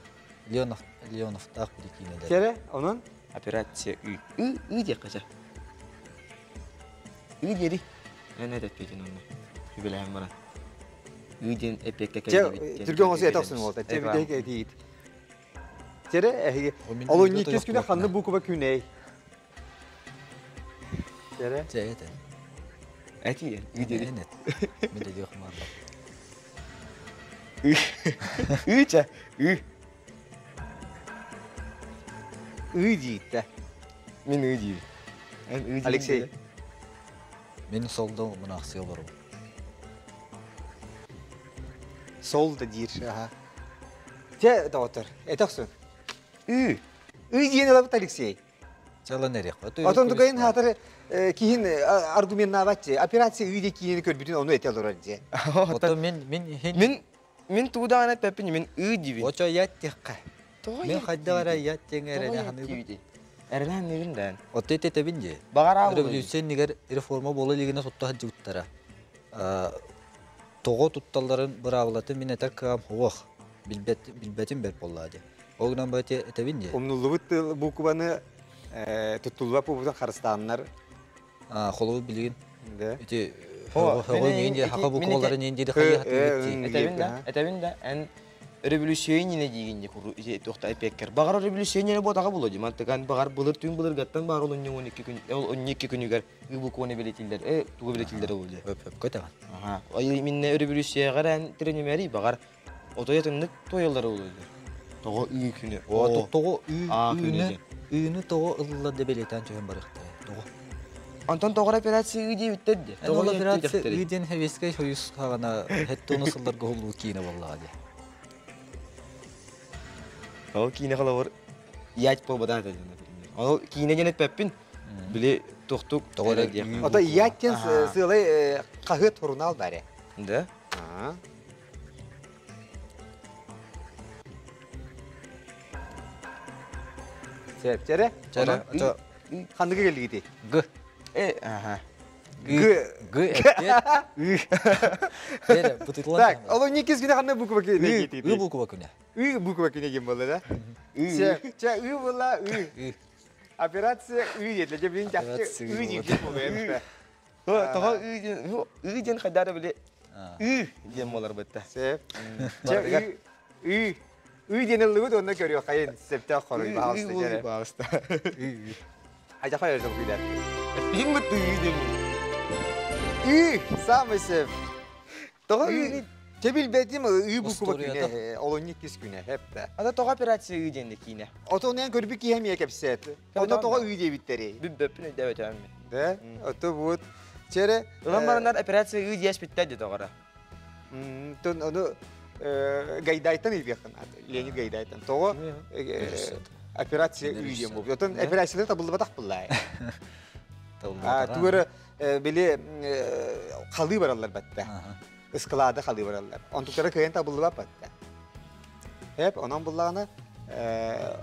Леонов Леоновтаах бирикиинэлэр. Чэрэ, онон? Операция Ы. Ы, ы диэххэ чэ. Ы диэри. Эн этэппитин онно. Үбүлэһэн баран. Ы диэн эппиэккэ Чэ, түргэн оҥосу этэ охсун уолта. Чэ, бүтэһик этиит. Чэрэ, эһиги. Ол иккис күнэ ханна буква күнэй? Чэрэ. Чэ, этэ. Эти, ы диэри. Эн эт. Мен да диэх маарла. Ы. Ы чэ, ы. Ы диитте. Мин ы диибин. Эн ы диибин. Алексей. Мин солдо мунаахсыйа олоробун. Сол да диир. Аха. Чэ, доҕоттор, этэ охсун. Ы. Ы диэн ылабыт Алексей. Чалан эриэх. Отон тугайын хаатар киһин аргуменнаабат операция ы диэ киинини көрбүтүн ону этэ олорор дьэ. Отон мин мин хин Мин мин тугу даҕаны эппэппин мин ы диибин. Очо ят диэххэ. Тоҕо Мин хайдах эрэ ят диэҥэ эрэнэ ханыыбын. диибитий? Эрэнэ ханыыбын да. Отто этэбин дии. Баҕар Революция иннигэр реформа буола илигинэ тутта сылдьыбыттара. Тоҕо тутталларын быраабылатын мин этэр кыаҕым суох. Билбэт билбэтим бэрт буоллаа дии. Ол гынан бу этэбин дии. Умнуллубут тыл букваны туттуллубат буолбутун харыстааннар. Холобур билигин Да. ити О, хөҕө мен миин диye хака букваларын иин диye хайа хатыыбыт Этэбин да, этэбин да, эн революционнина диигин дии куру ити туохта эпиэккэр. Баҕар революционнина буотаҕа буолуо дии. Мантыган баҕар былыр түүн былыргаттан баар ол онньуҥун икки күн ол 12 күнүгэр ыы букваны билэтиллэр, тугу билэтиллэр ол дии. Хөп хөпкө тэҕин. Аха. Ай минне революцияҕа эн тиренемери баҕар отой атыннык туойаллар ол дии. Тоҕо ыы күнү. О, тоҕо ыы А күнү ыыны диэн. ыыны тоҕо ылла да бэлиэтээн түһэн барыахтара. Тоҕо. Онтон тоҕо операция ыы диэбиттэр дии. Эн ол Тоҕо операция диэбиттэр ыы диэн Советскай Союз хаҕана хеттону сылларга уһуллубут киинэ буоллаҕа дии. Ол киинэ холобур ять буолбатах этэ диэн, например. Ол киинэ диэн эппэппин. Били туохтук Тоҕо эрэ диэх. ыы Ото буква. ять диэн сыалай хаһыат сурунаал баар. Да? Сеп, чэрэ. Чэрэ, ото Ханныгы келлигити? Г. Аха. Г. Г эппиэт. Ы. Бere, бутылан. Так, ол иккис күнэ ханна буква күнэ Ы буква күнэ. Ы буква күнэ ким болла да? Ы. Чэ, чэ, ы була, ы. Ы. Операция ыы диэтилэр. Дьэ билин чахчы ыы диир буолуо. Тоҕо ыы диэн ыы диэн хайдары били ыы диэн буолар бытта. Сөп. Дьэ ыы ыы диэн ыллыбыт уонна көрүөххэйин сөптөөх хоруй баҕалыста дьэрэ. Баҕалыста. Айдахай өрө күйдэр. Эппиһин бытты ыы диэн. Ыы самый сөп. Тоҕо ыы Чэ билбэтим ыы буква күнэ, олонньу иккис күнэ, хеппэ. Ата тоҕо операция ыы диэн киинэ. Отон эн көрбүт киһи эмиэ кэпсээт. Онно тоҕо ыы диэбиттэрий? Бүппөппүн өйдөөбөтөм. Да, ото вот. Чere Ылан бараннар операция ыы диэспиттэр дии тоҕора. Тон ону Гайдайтан ыйбыаххын Леонид Гайдайтан. Тоҕо операция ыы диэн буолбут. Отон операциялар табыллыбатах буллаа. Тугары били халыы бараллар батта. Ыскылаады халыы бараллар. Онтуктара кыайан табыллыбат батта. Хеп, онон буллаҕына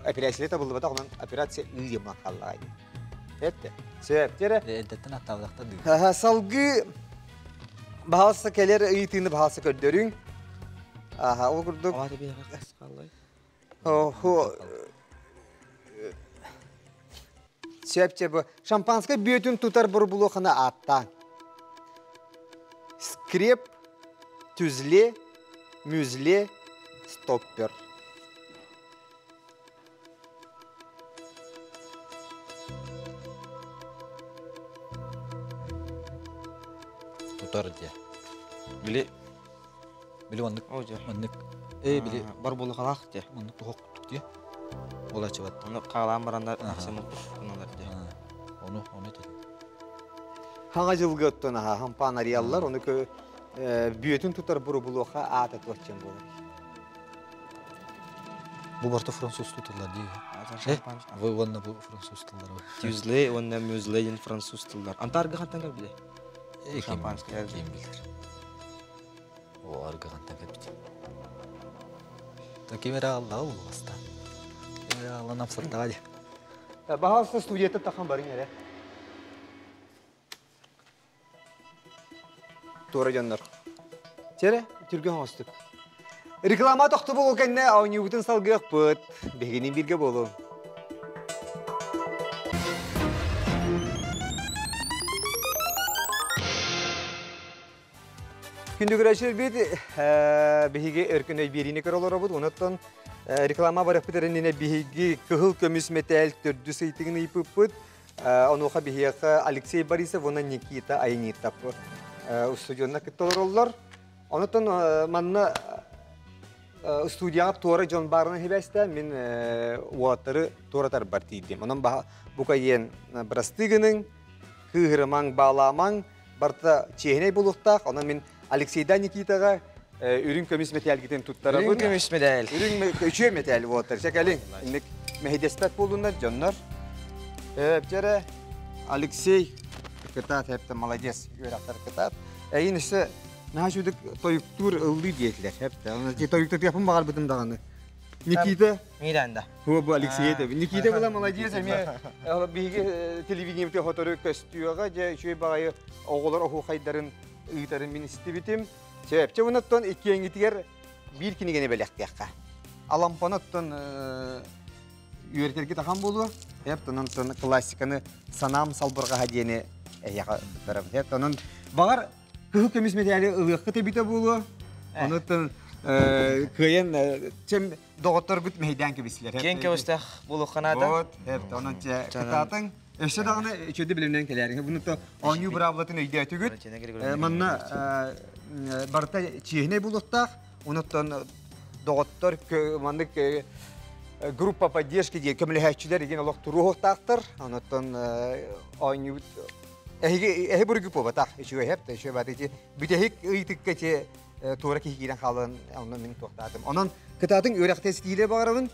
операция табыллыбатах, онон операция ыы диэн хааллаҕай. Хепте. Сөп, тере. Элдэттэн аттаабатахта дыы. Салгыы баһалса кэлэр ыйытыыны баһалса көрдөрүҥ. Аха, ол курдук. Охо. Сөп, бу шампанское бүөтүн тутар бурбулуохана ааттаан. Скреп, түзле, мүзле, стоппер. Тутар дии. Били Били оннук оннук э били бар булухалаах дии. Оннук туһок дии. Ол ачыбат. Ону хаалаан бараннар максимум гыналар дии. Ону ону этэ. Хаҥа дьылга оттон аха хампаан арыйаллар, ону кө бүөтүн тутар бурубулуоха аата туоччан буолар. Бу барта француз тыллар дии. Вы уонна бу француз тыллар. Тюзле уонна мюзле диэн француз тыллар. Антарга хантан кэлбиле? Шампанское ким билэр. О, арга хантан кэлбит. Ким эрэ аллаҕа булласта. Ким эрэ аллан апсаттаҕа дии. Баһаалыста студияттан тахан барыҥ эрэ. Туора дьоннор. Чэрэ, түргэн оҥостук. Реклама тохтобул кэннэ оонньуубутун салгыахпыт. Биһигини бииргэ буолуҥ. Күндү көрөөччүлэрбит, биһиги өркөн өй биэриини көрө олоробут. Онуттан реклама барыахпыт эрэннинэ биһиги кыһыл көмүс мэтээл төрдүс ыйтыгын ыйыппыппыт. Онуоха биһиэхэ Алексей Борисов уонна Никита Айнитов устудьуоннар кытта олороллор. Онуттан манна студияҕа туора дьон баарынан сибээстээн мин уолаттары туоратарбар тиийдим. Онон букайен бырастыы гыныҥ, кыыһырымаҥ, баалаамаҥ, барыта чиэһинэй буолуохтаах. Онон мин Алексейда Никитаҕа үрүҥ көмүс мэтээлгитин туттарабын. Үрүҥ көмүс мэтээл. Үрүҥ үчүгэй мэтээл буолаттар. Чэ кэлиҥ. Инник мэһэйдэспэт буоллуннар дьоннор. Эптэрэ Алексей кытаат эптэ молодец үөрэхтэр кытаат. Эйин өссө наһаа үчүгдүк тойуктуур ыллыы диэтилэр. Эптэ. Оны тойуктатыахпын баҕарбытым даҕаны. Никита Миранда. Бу бу Алексей этэ. Никита была молодец, эмиэ биһиги телевидениебитэ хотору көстүөҕэ, дьэ үчүгэй баҕайы оҕолор оһуохайдарын ыытарын мин истибитим. Сөп. Чэ, оттон иккиэҥҥитигэр биир кинигэни бэлэхтиэххэ. Алампаны оттон үөрэтэргит ахан буолуо. Эп онон классиканы санаам салбырҕаһа диэни эһиэхэ туттарабын. Эп онон баҕар кыһыл көмүс мэтээли ылыаххыт эбитэ буолуо. Онуттан кыайан чем доҕотторгут мэһэйдээн кэбистилэр. Киэҥ көбүстээх буолуохха наада. Вот, онон кытаатыҥ. Өссө даҕаны үчүгэйдик билимнэн кэлээриҥ. Буну то оонньуу быраабылатын өйдөөтүгүт. Манна барыта чиэһинэй буолуохтаах. Онуттан доҕоттор маннык группа поддержки диэн көмөлөһөөччүлэр игин олох туруохтаахтар. Онуттан оонньуубут эһиги эһи буругу буолбатах. Үчүгэй хэп, үчүгэй бат ити бүтэһик ыйытыкка ити туора киһи киирэн хаалан онно мин туохтаатым. Онон кытаатыҥ үөрэхтэ ситиилэ баҕарабын.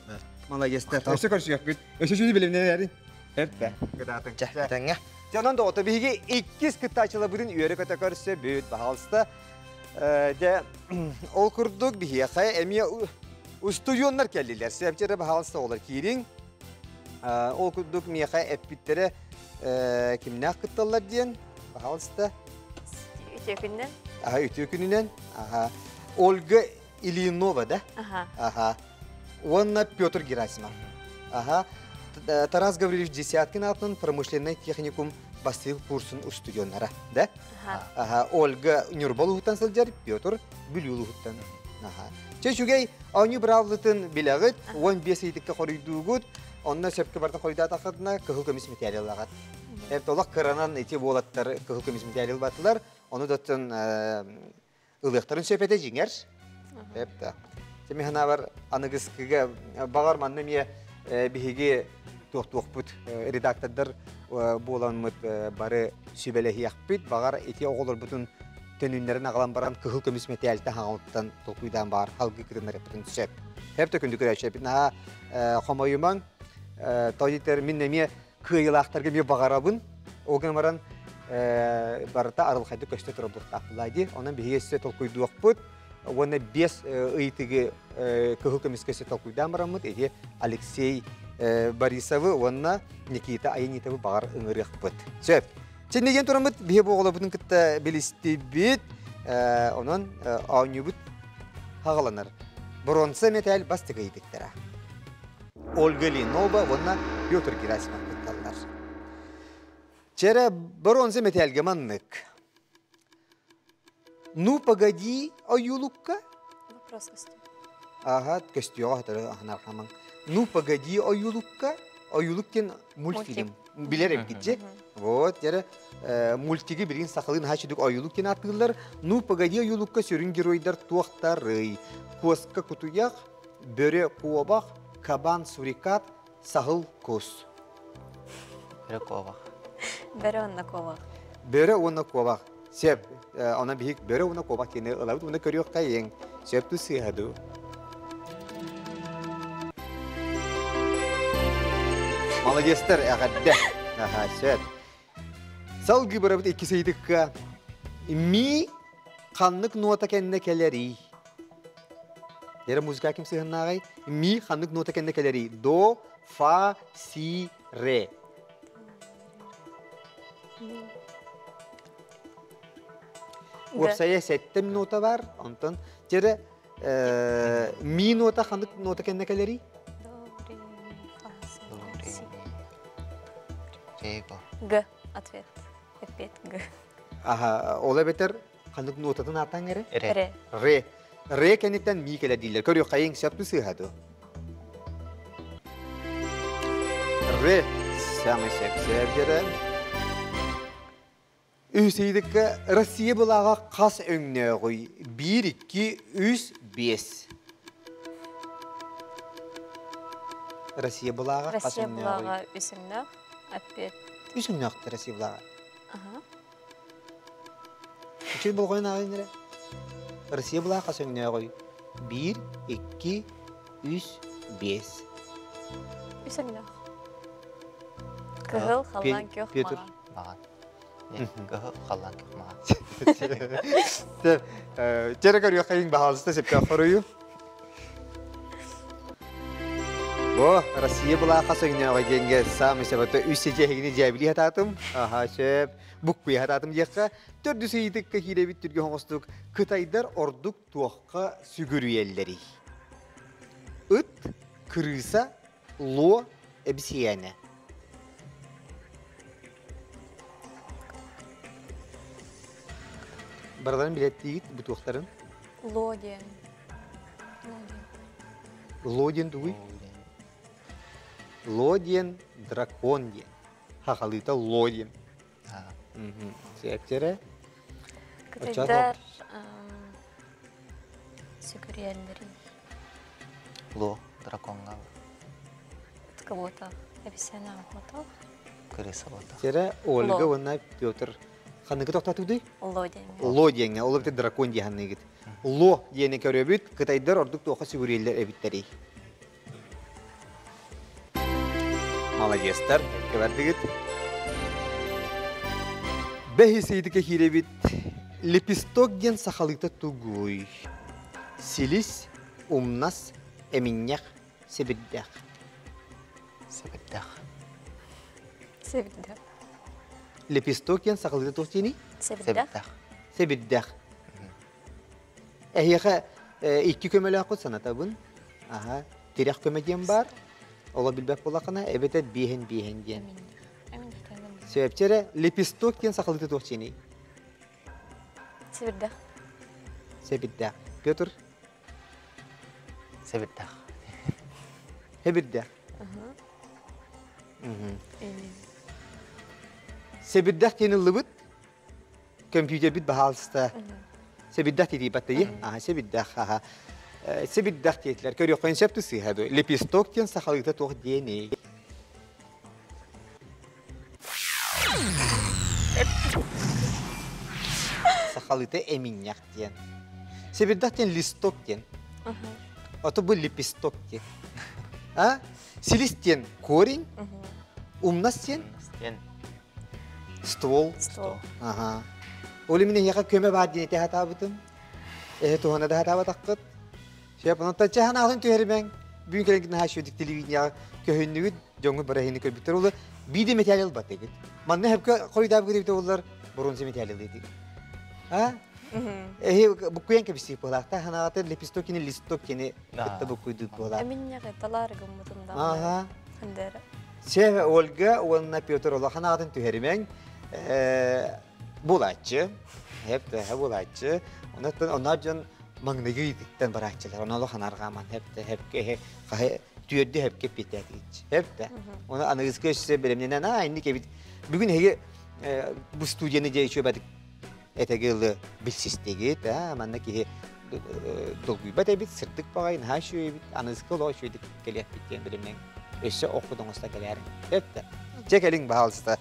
Маладьыастар. Өссө көрсүөхпүт. Өссө сүдү билимнэнэрин. Эппэ. Кытаатыҥ. Чэ, этэҥҥэ. Дьэ, онон доҕото биһиги иккис кыттааччыларбытын үөрэ-көтө көрсөбүт, баһаалыста. Дьэ, ол курдук биһиэхэ эмиэ устудьуоннар кэллилэр. Сөпчэрэ баһаалыста оҕолор киириҥ. Ол курдук миэхэ эппиттэрэ кимнээх кытталлар диэн, баһаалыста. Үтүө күнүнэн. Аха, үтүө күнүнэн. Аха. Ольга Ильинова, да? Аха. Аха. Уонна Петр Герасимов. Аха. Тарас Гаврильевич Десяткин аатынан промышленнай техникум бастыгы курсун устудьоннара, да? Аха, Ольга Ньурба улууһуттан сылдьар, Петр Бүлүү улууһуттан. Аха. Чэ үчүгэй, оонньуу быраабылытын билэҕит, 15 ыйытыкка хоруйдуугут, онно сөпкө барытын хоруйдаатаххытына кыһыл көмүс мэтээли ылаҕыт. Эбит олох кыранан ити уолаттар кыһыл көмүс мэтээли ылбатылар, ону да ылыахтарын сөп этэ дьиҥэр. Эп да. Теми санаабар аныгыскыга баҕар манна эмиэ биһиги туохтуохпут редактордар буоламмыт бары сүбэлэһиэхпит. Баҕар ити оҕолорбутун төнүннэрин аҕалан баран кыһыл көмүс мэтээлтэ хаҥалыттан толкуйдаан баар халгы кытыннарыппытын сөп. Хэп да күндү көрөөччүлэрбит наһаа хомойумаҥ. Тойтер мин эмиэ кыайыылаахтарга эмиэ баҕарабын. Ол гынан баран барыта арылхайдык көстө турар буолуохтаах дии. Онон биһиги өссө толкуйдуохпут. Уонна биэс ыйытыгы кыһыл көмүскэ өссө толкуйдаан бараммыт ити Алексей Борисовы уонна Никита Аянитовы баҕар ыҥырыахпыт. Сөп. Чиннигэн тураммыт биһи бу оҕолорбутун кытта билистибит. Онон оонньуубут хаҕаланар. Бронза мэтээл бастакы ыйытыктара. Ольга Ленова уонна Петр Герасимов кытталлар. Чэрэ бронза мэтээлгэ маннык. Ну, погоди, ойуулукка. Вопрос көстүү. Ага, көстүөҕэ өтөрө аһынар. Ну, погоди, ойуулукка. Ойуулук диэн мультфильм. Билэр эбиккитчи. Вот, дьэрэ мультиги билигин сахалыы наһаа үчүгэй ойуулук диэн ааттыыллар. Ну, погоди, ойуулукка сүрүн геройдар туохтарый? Куоска кутуйах, бөрө куобах, кабан сурикат, саһыл кус. Бөрө куобах. Бөрө уонна куобах. Бөрө уонна куобах. Сөп. Онон биһик бөрө уонна куобах диэни ылабыт уонна көрүөххэйиҥ. Сөп ту сыыһа дуу? Молодецтар, эҕэрдэ. Аха, сөп. Салгыы барабыт иккис ыйытыкка. Ми ханнык нота кэннэ кэлэрий? Дэрэ музыка ким сыһыннааҕай? Ми ханнык нота кэннэ кэлэрий? До, фа, си, ре. Уопсайа сэттэ нота бар, онтон дьэрэ ми нота ханнык нота кэннэ кэлэрий? До, ре, ми, фа, соль, си. Ре, го. Г. Ответ. Эппиэт Г. Аха, ол эбэтэр ханнык нотатын аатаҥ эрэ? Ре. Ре. Ре. Ре кэнниттэн ми кэлэр дииллэр. Көрүөххэйиҥ, сөп сыыһа дуо? Ре самый сөп сөп Үһүс ыйытыкка Россия былааҕа хас өҥнөөҕүй? Биир, икки, үс, биэс. Россия былааҕа хас Россия өҥнөөҕүй? былааҕа үс өҥнөөх. Эппиэт. Үс өҥнөөхтөр Россия былааҕа. Аха. Үчүгэй болҕойон ааҕыҥ эрэ. Россия былааҕа хас өҥнөөҕүй? Биир, икки, үс, биэс. Үс өҥнөөх. Кыһыл, халлаан күөх, Петр. маҕан. Маҕан. Кыһыл, халлаан күөх, маҕан. Чэрэ көрүөххэйиҥ баһаалыста сөптөөх хоруйу. Бу Россия былааха сөҥнөөҕө диэнгэ саамай сөбөтө үс ситиэһигини дьээбилии хатаатым. Аха, сөп. Буккуйа хатаатым диэххэ. Төрдүс ыйытыкка киирэбит түргэн оҥостук. Кытайдар ордук туохха сүгүрүйэллэрий? Ыт, кырыыса, луо, эбисийээнэ. Барыларын билэттиигит бу туохтарын? Ло диэн. Ло диэн. Ло диэн тугуй? Ло диэн дракон диэн. Хахалыыта ло диэн. Сиэптэрэ. Кытайдар сүгүрүйэллэрий. Ло дракоҥҥа. Кого-то. Эбисиэнэ кого-то. Кырыса буолта. Сэрэ Ольга уонна Петр ханныгы тохтотугуй? Ло диэҥҥэ. Ло диэҥҥэ, ол эбэтэр дракон диэн ханныгыт. Ло диэни көрөбүт, кытайдар ордук туохха сүгүрүйэллэр эбиттэрий? Молодецтар, кэбэрдигит. Бэһис ыйытыкка киирэбит. Лепесток диэн сахалыыта тугуй? Силис, умнас, эминньэх, сэбирдэх. Сэбирдэх. Сэбирдэх. Лепесток диэн сахалыыта туох диэний? Сэбирдэх. Сэбирдэх. Эһиэхэ икки көмөлөөххүт санатабын. Аха, тирэх көмө диэн баар. Оло билбэт буоллаххына, эбэтэр биэһин биэһин диэн. Сөпчэрэ лепесток диэн сахалыыта туох дьиэний? Сэбирдэх. Сэбирдэх. Петр? Сэбирдэх. Хэбирдэх. Сэбирдэх диэн ыллыбыт. Компьютербит баһаалыста. Сэбирдэх тиийбаттайы. Аха, сэбирдэх. Аха. Сэбирдэх диэтилэр. Көрүөххэ сөп сыыһа дуо. Лепесток диэн сахалыыта туох диэний? Сахалыыта эминньэх диэн. Сэбирдэх диэн листок диэн. Ото бу лепесток диэн. А? Силис диэн корень, умнас диэн ствол. Ствол. Аха. Ол именно эһиэхэ көмө баар диэн этэ сатаабытым. Эһэ туһана да сатаабатаххыт. Сөп, онон чаһан аҕатын түһэримэҥ. Бүгүн кэлэн наһаа үчүгэй телевидениеҕа көһүннүгүт, дьоҥҥут бараһыны көрбүттэр олы биир металл ылбатыгыт. Манна хөпкө хоруйдаабыт эбитэ боллар бронза металл ылыытыгыт. А? Эһи буккуйан кэбистик буолаахта ханаҕаты лепесток кини листок кини кытта буккуйдуут буолаах. Эминньэҕи талаары гыммытын да. Ага. Хандара. Сев Ольга уонна Петр улахан аатын түһэримэҥ. Булааччы. Хеп да булааччы. Онон онно дьон маҥнайгы ыйытыктан барааччылар. Ону улахан арҕааман хеп да хепке хаһы түөрдү хепке питээтигич. Хеп да. Оны аныгыскы өссө бэлэмнэнэн аа инник эбит. Бүгүн эһиги бу студияны дьэ үчүгэйдик этэги ылы билсистигит, аа манна киһи долгуйбат эбит, сырдык баҕайы наһаа үчүгэй эбит, аныгыскы олох үчүгэйдик кэлиэхпит диэн билимнэҥ өссө оххут оҥосто кэлээрин. Хеп да. Дьэ кэлиҥ баһаалыста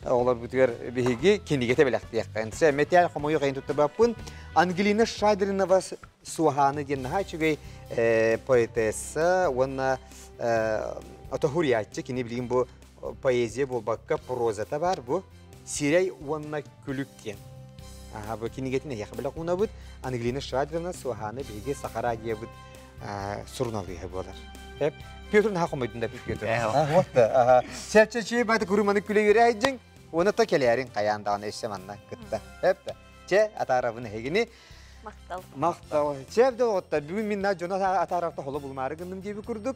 оҕолорбутугар биһиги кинигэтэ бэлэхтиэххэ. Сэ металл хомойуох эйин туттарбаппын. Ангелина Шадринова Суоһааны диэн наһаа үчүгэй поэтесса уонна отоһуруйааччы. Кини билигин бу поэзия буолбакка прозата бар бу. Сирэй уонна күлүк диэн. Аха, бу кинигэтин эһиэхэ бэлэх уунабыт. Ангелина Шадрина Суоһааны биһиги Саха радиобыт суруналыыһа буолар. Петр наһаа хомойдун да Петр. Вот да. Сәпчэ баты куруманы күлэ үөрәйдиң. Уона та кэлээрин хайаан даҕаны өссө манна кытта. Эп Чэ, атаарабын эһигини. Махтал. Махтал. Чэ, доҕоттор, бүгүн мин дьону атаарарта холо булмаары гынным диэби курдук.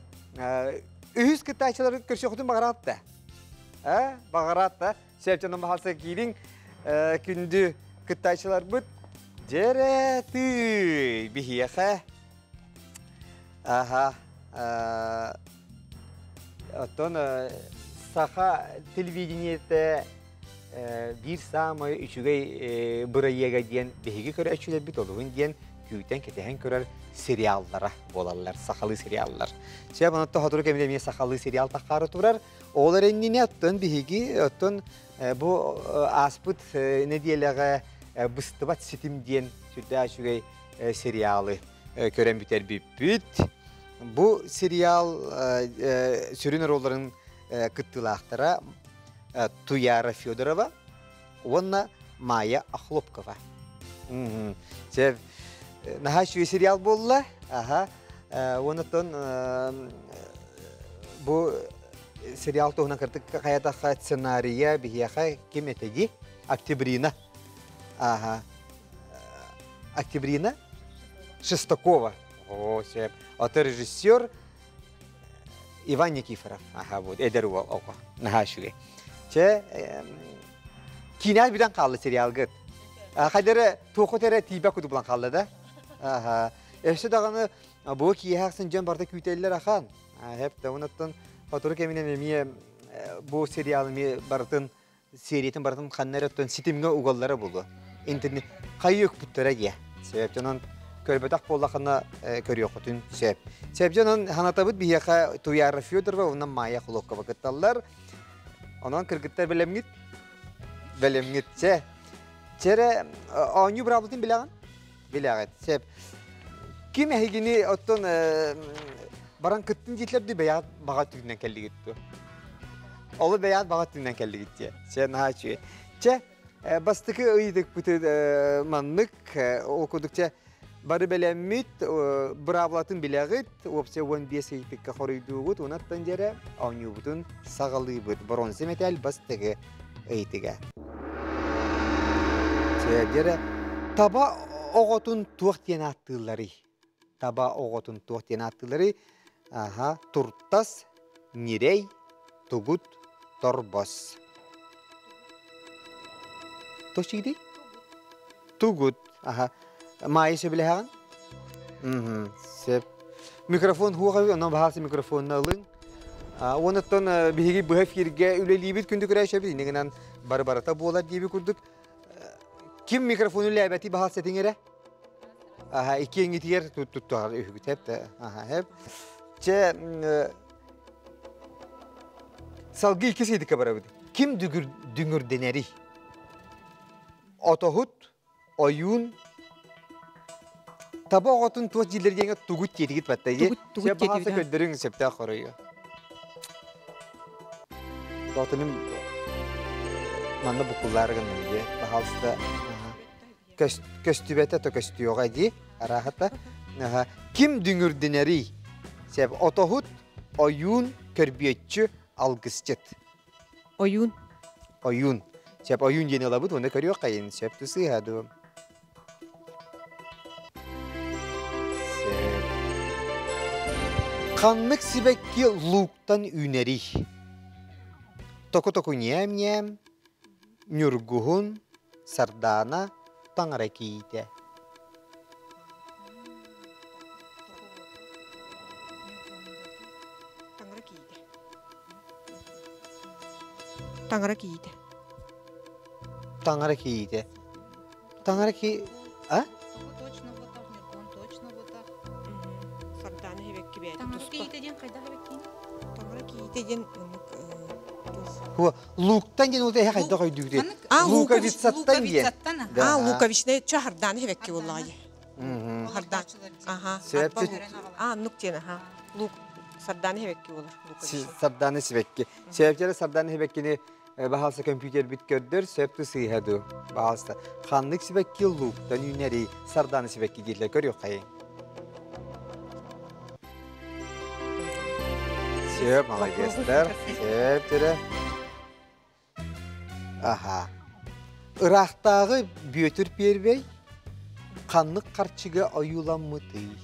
Үһүс кыттааччылары көрсөхүтүн баҕараат да. Э, баҕараат да. Сәпчэнэн баһалса киириҥ күндү кыттааччыларбыт. Дьэрэ тый биһиэхэ Аха. Оттон саха телевидениетэ биир саамай үчүгэй бырайыага диэн биһиги көрөөччүлэрбит олуһун диэн күүтэн кэтэһэн көрөр сериаллара буолаллар, сахалыы сериаллар. Сөп, онон сотору кэминэ эмиэ сахалыы сериал таххаары турар. Ол эрэннинэ оттон биһиги оттон бу ааспыт нэдиэлэҕэ быстыбат ситим диэн сүрдээх үчүгэй сериалы көрөн бүтэрбиппит. Бу сериал сүрүн оруолларын кыттыылаахтара Туяра Федорова уонна Майя Охлопкова. Наһаа үчүгэй сериал буолла. Аха. Онтон бу сериал туһунан кырдык хайатахха сценария биһиэхэ ким этэги? Октябрина. Аха. Октябрина Шестакова. О, сөп. Ото режиссер Иван Никифоров. Аха, вот, эдэр уол оҕо. Наһаа үчүгэй. Чэ, киинэ бүтэн хаалла сериалгыт. Хайдары туохут эрэ тиийбэт курдук булан хаалла да. Аха. Өссө даҕаны бу киэһэ ахсын дьон барыта күүтэллэр ахан. Хэп да онуттан сотору кэминэн эмиэ бу сериал эмиэ барытын сериятын барытын ханна эрэ оттон ситимҥэ угаллара буолуо. Интернет хайыы укпуттара диэ. Сөп дьонон көрбөтөх буоллахына көрүөххүтүн сөп. Сөп дьонон ханатабыт биһиэхэ Туяра Федорова уонна Майя Холокова кытталлар. Онон кыргыттар бэлэмҥит? Бэлэмҥит. Чэ. Чэрэ оонньуу быраабылатын билэҕин? Билэҕит. Сөп. Ким эһигини оттон баран кыттын диэтилэр дии бэйэҕит баҕа өттүгүнэн кэллигит дуо? Олу бэйэҕит баҕа өттүгүнэн кэллигит диэ. Чэ, наһаа үчүгэй. Чэ, бастакы ыйытыкпыты маннык, ол курдук чэ, бары бэлэммит, быраабылатын билэҕит, уопсай 15 ыйытыкка хоруйдуугут, уонаттан дьэрэ оонньуубутун саҕалыыбыт. Бронза мэтээл бастакы ыйытыга. Дьэрэ таба оҕотун туох диэн ааттыылларый? Таба оҕотун туох диэн ааттыылларый? Аха, туртас, Ньирэй, тугут, торбос. Тосиди? Тугут. Аха. Маайы сөбүлэһэҕин? Мм. Сөп. Микрофон хуоҕа онон баһаасы микрофонна ылыҥ. Уонаттан биһиги быһа эфиргэ үлэлиибит күндү көрөөччүбүт иннигинэн бары барыта буолар диэби курдук. Ким микрофону үлээбэти баһаас этиҥ эрэ? Аха, иккиэҥҥитигэр туттуһар үһүгүт хэп Аха, хэп. Чэ, салгыы икки сыйдыкка барабыт. Ким дүҥүрдэнэрий? Отоһут, ойуун, таба оҕотун туос дииллэр диэҥэ тугут тиэтигит батта Тугут тугут баҕаса тиэтибит. көрдөрүҥ сөптөөх хоруйу. Доҕотунум манна буккуллаары гынным дии. Пожалуйста. Көстүбэтэ то көстүөҕэ дии. Арааһата. Ким дүҥүрдэнэрий? Сеп отоһут, ойуун, көрбүөччү, алгысчыт. Ойуун. Ойуун. Сеп ойуун диэн ылабыт, уонна көрүөх хайын. Сөп тусыыһа дуу. Сөп. Ханнык сибэкки лууктан үүнэрий? Току-току ньээм-ньээм, ньургуһун, сардаана, таҥара кийиитэ. Таҥара кийиитэ. Таҥара кийиитэ. Таҥара кийиитэ. Таҥара ки... А? Точно буотах, ньургуһун точно буотах. Сардаана хэбэкки бэйэтэ Таҥара туспа. кийиитэ диэн хайдах эбэккиин? Таҥара кийиитэ диэн оннук туох. Хуа, лууктан диэн ол эһэ хайдах өйдүүгүтүй? Маннык А, Луковицаттан диэн. Луковицаттан Да. А, луковичная чо хардаана хэбэкки буоллаҕа. Хардаан. Аха. Сөп. А, оннук диэн аха. Лук сардаана хэбэкки буолар. Луковичная. Сардаана сибэкки. Сөптөрө сардаана сибэккини баһаалса компьютербит көрдөр, сөп сыыһа дуу. Баһаалса. Ханнык сибэкки лууктан үүнэрий сардаана сибэкки дииллэр көрүөххэйиҥ. Сөп, молодецтар. Сөп түрө. Аха. Ыраахтааҕы Бүөтүр Первэй ханнык харчыга ойууламмытый?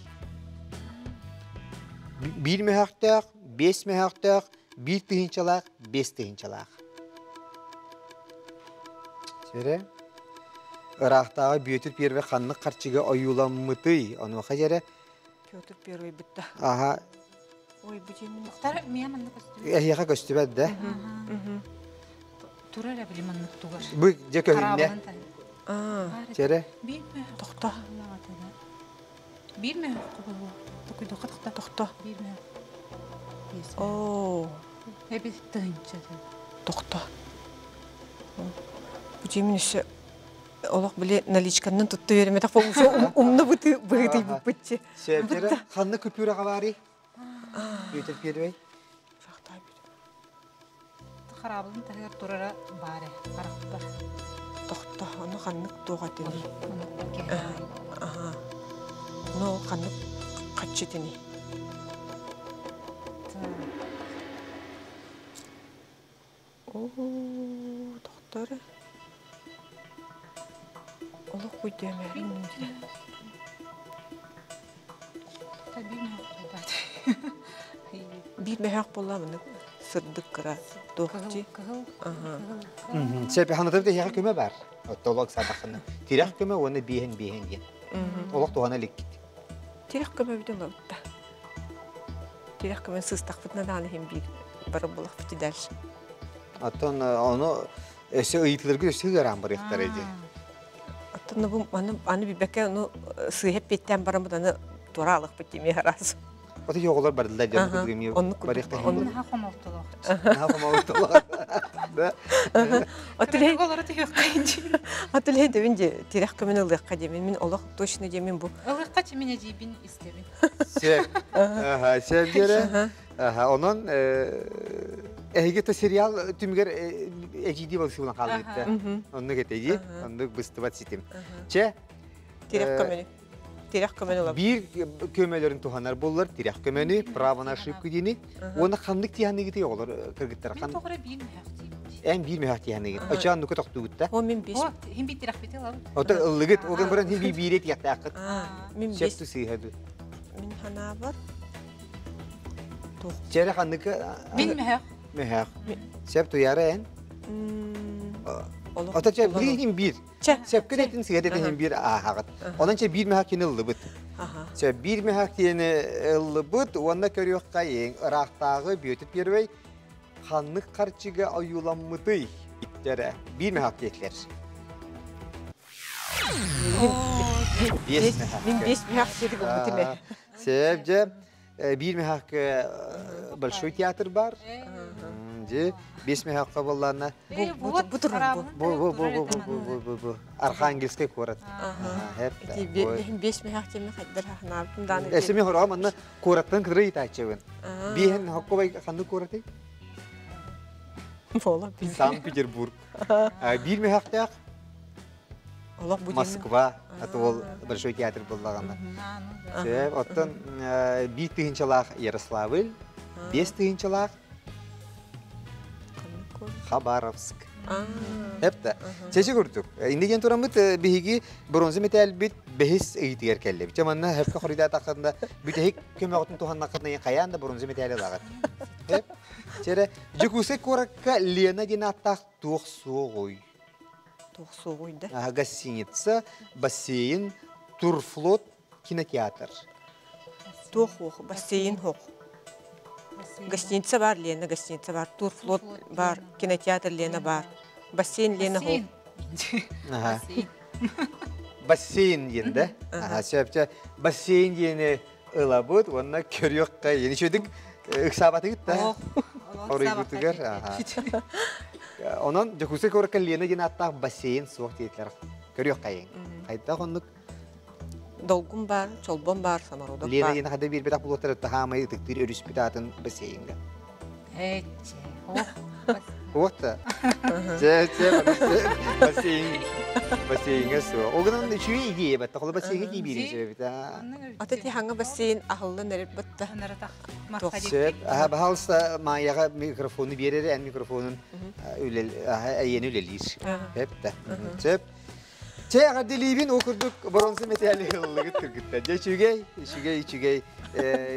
Биир мөһөөхтөөх, биэс мөһөөхтөөх, биир тыһыынчалаах, биэс тыһыынчалаах. Сэрэ. Ыраахтааҕы Бүөтүр Первэй ханнык харчыга ойууламмытый? Онуоха дьэрэ Петр Первый бытта. Аха. Ой, бу дьиэ Мухтар миэ маннык көстүбэт. Эһиэхэ көстүбэт да? Тура эрэ били маннык тугар. Бу дьэ көһүннэ. Аа. Чэрэ. Биир мөһөх. Тохто. Биир мөһөх кубулу. Токуйдуха тохто. Тохто. Биир мөһөх. Оо. Эби тыһынча. Тохто. Бу дьиэ мин өссө олох били наличканнан тутта үөрэммэтэх буолуо умна быһыытыйбыппытчы. Сөптөрө ханна күпүүрэ хабаарый? Петр Первый. Хараабылын таһыгар турара баары харахпар. Тохто, ону ханнык туох этиний? Аха. Ну, ханнык хаччы этиний? Оо, тохтор. Олох күйдүөмээрин Биир мөһөөх буолла маны сырдык кыра туохчи. Сөп ханатыр тэһиэхэ көмө бар. Оттолок сатахына. Тирэх көмө уонна биэһин биэһин диэн. Олох туһана иликкит. Тирэх көмө бүтүн лабытта. Тирэх көмө сыстахпытына даҕаны иһин биир бары булахпыт дальше. Оттон ону өссө ыйытыларга өссө ыараан барыахтара дии. Оттон бу аны аны билбэккэ ону сыыһа эппиэттээн бараммыт аны туора алахпыт дии араас. Ото оҕолор бардылар диэн Аха, курдук эмиэ оннук курдук, барыахтаах оннук. Наһаа хомолтолоох. Наһаа хомолтолоох. Да. Отулей Олоро түһүөххэ дии. Отулей дебин же тирэх көмөн ылыахха диэмин мин олох точно диэмин бу. Ылыахха чимин эдьиийбин истэбин. Сөп. Аха, сөп диэрэ. Аха, онон эһиги то сериал түмүгэр эдьиийдии балысыбынан хаалбытта. Оннук этэ Оннук быстыбат ситим. Чэ, Тирэх көмөнү. Тирэх көмөнү ылабыт. Биир көмөлөрүн туһанар буоллар тирэх көмөнү, право на ошибку диини. Уонна ханнык тиһаныгыты оҕолор кыргыттар Мин хан тоҕо эрэ биир мөһөх диибит. эн биир мөһөх тиһаныгыт. Очоон нуку тохтугутта. О мин бес. О, хин биир тирэхпити ылабыт. Ото ыллыгыт, огын баран хин биир биире тиэхтааххыт. Мин Сөп бес. тусыыһа ду. Мин ханаабар. Чэрэ ханнык Мин мөһөх. Мөһөх. Сөп туяра эн? Ото чэ биир биир. Сөпкө дэтин сыа дэтин биир ааһаҕыт. Онон чэ биир мөһөх кини ыллыбыт. Сөп биир мөһөх кини ыллыбыт уонна көрүөххэ ыраахтааҕы Бүөтүр Первый ханнык харчыга ойууламмытый? Иттэрэ биир мөһөх диэтилэр. Биэс мөһөх. Мин биэс мөһөх сири гыммытым ээ. Сөп дьэ биир мөһөхкө большой театр бар. Дьэ биэс мөһөхкө буоллаана. Бу бу турар бу. Бу бу бу бу бу бу бу бу Архангельскай куорат. Биэс мөһөх диэми хайдар ханаабытым дааны. Эсеми хороҕо манна куораттан кытары ыйтааччыбын. Биэһин хоккобай ханнык куораты? Санкт-Петербург. Биир мөһөхтөөх Москва, это ол Большой театр буллаҕына. Сөп, оттон биир тыһыынчалаах Ярославль, биэс тыһыынчалаах Хабаровск. Эпте. Чечи курдук. Инде диэн тураммыт биһиги бронза металлбит бэһис ыйытыгар кэллибит. Чэ манна хөпкө хоруйдаатаххытына бүтэһик көмөҕүтүн туһаннаххытына хайаан да бронза металли ылаҕыт. Чэрэ Дьокуускай куоракка Лена диэн ааттаах туох суоҕуй? Туох суоҕуй да? Гостиница, бассейн, турфлот, кинотеатр. Туох уох, бассейн хоқ. Гостиница бар, Лена гостиница бар, турфлот бар, кинотеатр Лена бар. Бассейн Лена хоқ. Бассейн диэн да? Сөпчө бассейн диэни ылабыт уонна көрүөххэ yeni чөдүк ыксаабатыгыт да хоруйбутугар онон Дьокуускай куоракка Лена диэн ааттаах бассейн суох диэтилэр көрүөххэйиҥ хайдах оннук Долгун бар, чолбон бар, самородок бар. Лена диэн хада биэрбэтэх булуоттар таһаамай ытыктыыр өрүспүт аатын бассейнга. Эче. Вот да. Чэ, чэ, бассейн, бассейнга суох. Ол гынан үчүгэй идея батта. Холо бассейнга киибиирин сөбүт. Ата ти хаңа бассейн аһыллан эрэр батта. Сөп. Аха, баһалыста Майяга микрофону берер, эн микрофонун эйени үлелиир. Сөп да. Сөп. Чэ, эҕэрдэлиибин ол курдук боронса металли ыллыгыт кыргытта. Дьэ, үчүгэй, үчүгэй, үчүгэй.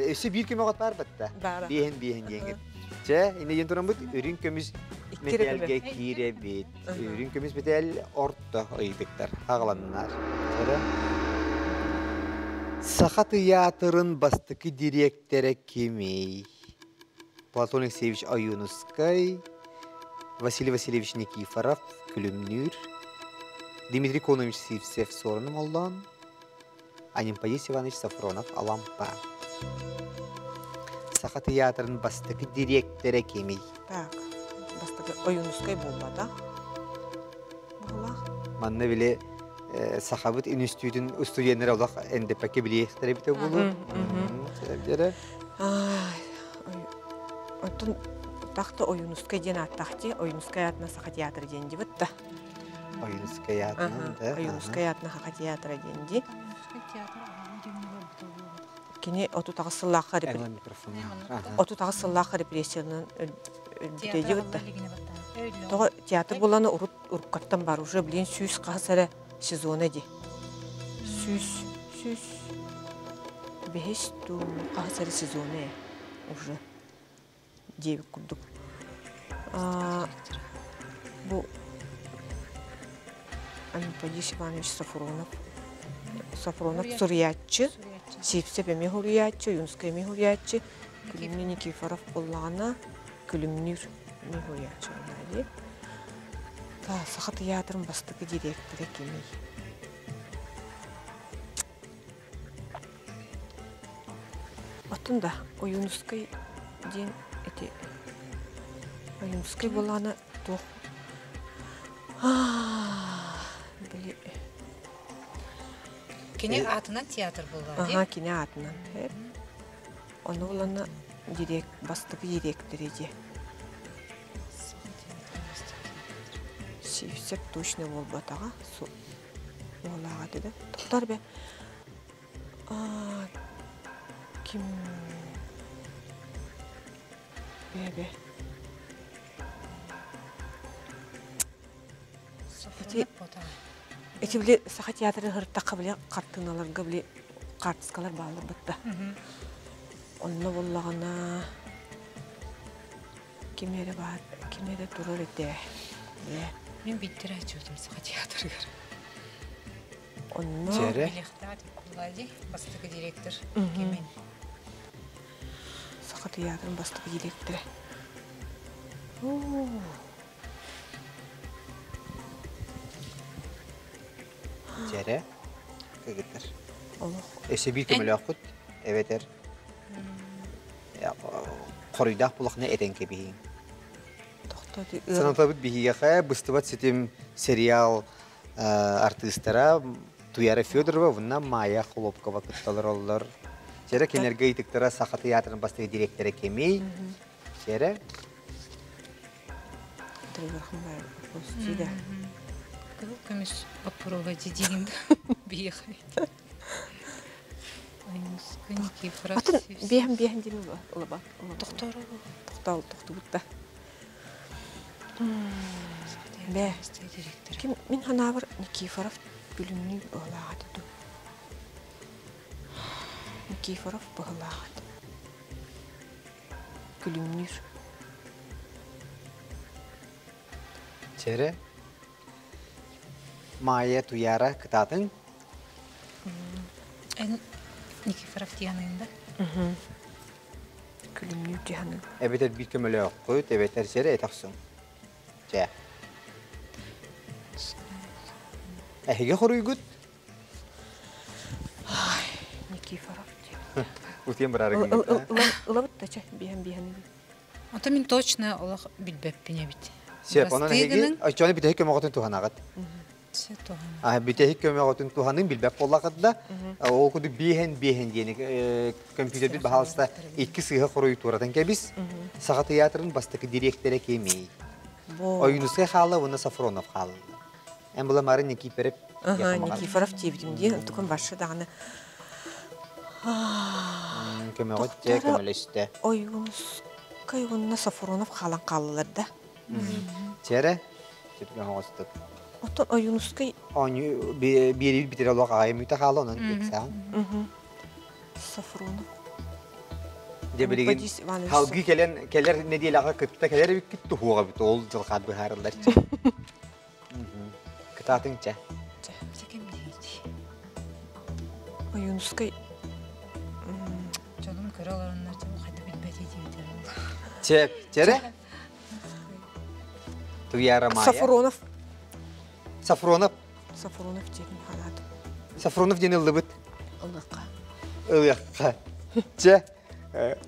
Өссө биир көмөҕөт баар батта. Биэһин, биэһин диэҥҥит. Чэ, инньэ диэн тураммыт үрүҥ көмүс мэтээлгэ киирэбит. Үрүҥ көмүс мэтээл орто ыйытыктар аҕаланнар. Саха тыйаатырын бастакы дириэктэрэ кимий? Платон Алексеевич Ойуунускай, Василий Васильевич Никифоров, Күлүмнүүр, Дмитрий Конович Сивцев Суорун Моллоон, Анемподист Иванович Сафронов Алампа. Саха тыйаатырын бастакы дириэктэрэ кимий? Так, бастакы Ойуунускай буолбата. Буоллах. Манна били сахабыт үнүстүүтүн устудьуоннара олох НДПК билиэхтэрэ эбитэ буолуо. Оттон тахта Ойуунускай диэн ааттаах дии. Ойуунускай аатынан Саха театра диэн дибит да. Ойуунускай аатынан да. Ойуунускай аатынан Саха театра диэн дии. Кини 38 сыллаахха 38 сыллаахха репрессиянан өлбүтэ дибит да. Тоҕо театр буланы урут уруккаттан бар уже блин сүүс хаһыс эрэ сезона ди. Сүүс сүүс бэһис дуу хаһыс эрэ сезона ээ уже диэбит курдук. Бу Анатолий Иванович Сафронов Сафронов суруйааччы, Сивцев эмиэ суруйааччы, Ойуунскай эмиэ суруйааччы, Күлүмнүү Никифоров буоллаҕына Күлүмнүүр эмиэ суруйааччы дии. Саха тыйаатырын бастакы дириэктэрэ кимий? Оттон да Ойуунускай диэн ити Ойуунускай буоллаҕына туох били Кини аатынан театр буолла дии? Аха, кини аатынан. Ону булана дирек бастакы директоры дии. Сивцев точно буолбатаҕа. Уолааҕа этэ да. Тоқтар бе. Ким бе Эти эти били Саха театрын һырыттахха били хартыыналарга били хаартыскалар бааллар батта. Онно буоллаҕына. Ким эрэ баар, ким эрэ турар этэ. Мин биттер ачуутум саха театрыгар. Онно Чэрэ. Билиэхтээх Влади, бастакы директор кимин? Саха театрын бастакы директора. Чэрэ. Кыгыттар. Олох. Өссө биир көмөлөөхпүт эбэтэр хоруйдаах булахына этэн кэбиһиҥ. Санатабыт биһиэхэ быстыбат ситим сериал артыыстара Туяра Федорова уонна Майя Хлопкова кытталар оллор. Чэрэ кинилэргэ ыйытыктара Саха театрын бастакы директора кимий? Чэрэ. Кыһыл көмүс боппуруога дидиин биһиэхэ. Никифоров. Атын биэһэн биэһэн диэн ылаба. Тохтору. Тохтол тохтубутта. Бээ. Ким мин ханаабар Никифоров күлүмнүү быһылааҕа ду. Никифоров быһылааҕа. Күлүмнүүр. Чэрэ. Майя Туяра кытаатыҥ. Эн Никифоров дианыында. Күлүмнүүр дьаһанын. Эбэтэр биир көмөлөөххүт, эбэтэр сэрэ этахсың. Чэ. Эһиги хоруйгут? Никифоров диэн. Утуйан бараары Ылабыт да чэ, биһэн биһэн. Ото мин точно олох билбэппин эбит. Сөп, онон эһиги оччону бүтэһик көмөҕүтүн туһанаҕыт. А бүтэһик көмөҕүтүн туһанын билбэт буоллахыт да, ол курдук биэһэн биэһэн диэни компьютербит баһаалыста икки сыыһа хоруйу туоратан кэбис. Саха театрын бастакы дириэктэрэ кимий? Ойуунускай хаалла уонна Сафронов хаалла. Эн була Марын Никифоров Никифоров диэбитим дии, онтукун барша даҕаны көмөҕүт дьэ көмөлөстө. Ойуунускай уонна Сафронов хаалан хааллылар да. Чэрэ, түпкэ оҥостук. Оттон Ойуунускай Оонньуу биэрии бүтэр олох аҕай мүтэ хаала онон ыксаан. Сафронов. Дьэ билигин халгыы кэлэн кэлэр нэдиэлэҕэ кытта кэлэр эбиккит туһуоҕа бит ол дьылҕаат быһаарыллар. Кытаатыҥ чэ. Ойуунускай Дьонум көрө олороннор дьон хайда билбэт диэбитэ. Чэ, чэрэ? Туяра Майя. Сафронов. Сафронов. Сафронов диэн ханаат. Сафронов диэн ыллыбыт. Ылыахха. Ылыахха. Чэ,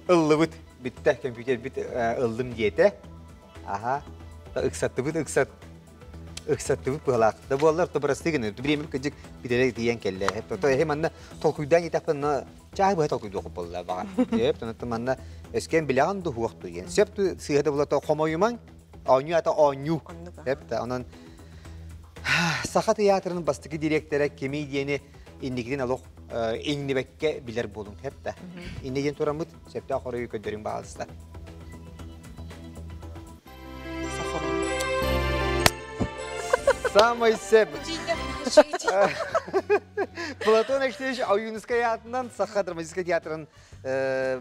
ыллыбыт. Бүттэ, компьютербит ыллым диэтэ. Аха. Ыксаттыбыт, ыксат ыксаттыбыт быһалаах. Да буоллар, то бырастыы гына, бириэмэ кыдьык бүтэрэ тиийэн кэллэ. То эһи манна толкуйдаан итэхпин, чаай быһа толкуйдуох буолла баҕар. Сөп, тонотто манна өскөн билэҕин дуһуох туйен. Сөп сыыһа да була хомойумаҥ, оонньуу ата оонньуу. Сөп да, онон Саха театрын бастакы директора кимий диэни инникитин олох иҥнибэккэ билэр буолуҥ. Сөп да. Инне диэн тураммыт сөптөөх хоруйу көрдөрүҥ баҕалыста. Самый сөп. Платон Алексеевич Ойуунускай аатынан Саха драматическай театрын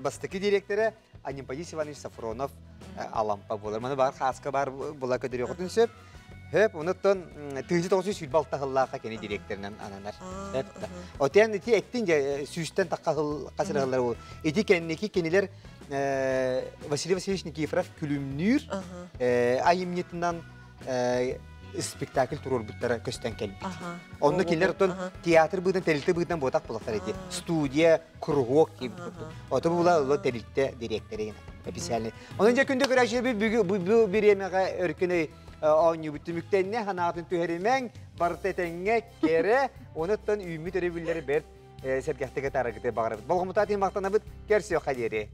бастакы директора Анемподист Иванович Сафронов Алампа буолар. Маны бар хааска бар була көдөрүөхүтүн сөп. Хөп, онуттан 1926 сыллаахха кини директорынан ананар. Отен ити эттин сүүстэн таққа қасырығылар ол. Ити кэнники кинилер Василий Васильевич Никифоров күлүмнүүр айымньытынан спектакль туруорбуттара көстөн кэлбит. Онно кинилэр оттон театр быытын, тэрилтэ быытынан буотах булахтар ити. Студия, кругок диэбит курдук. Ото була уло тэрилтэ директоры официальный. Онон дьэ күндү көрөөччүлэрбит бу бириэмэҕэ өркүнэй оонньуубут түмүктэннэ, санаатын түһэримэҥ, барыта этэҥҥэ, кэрэ, онуттан үүммүт өрөбүллэри бэрт сэргэхтик атаараргытыгар баҕарабыт. Болҕомтоҕо махтанабыт, көрсүөххэ диэри.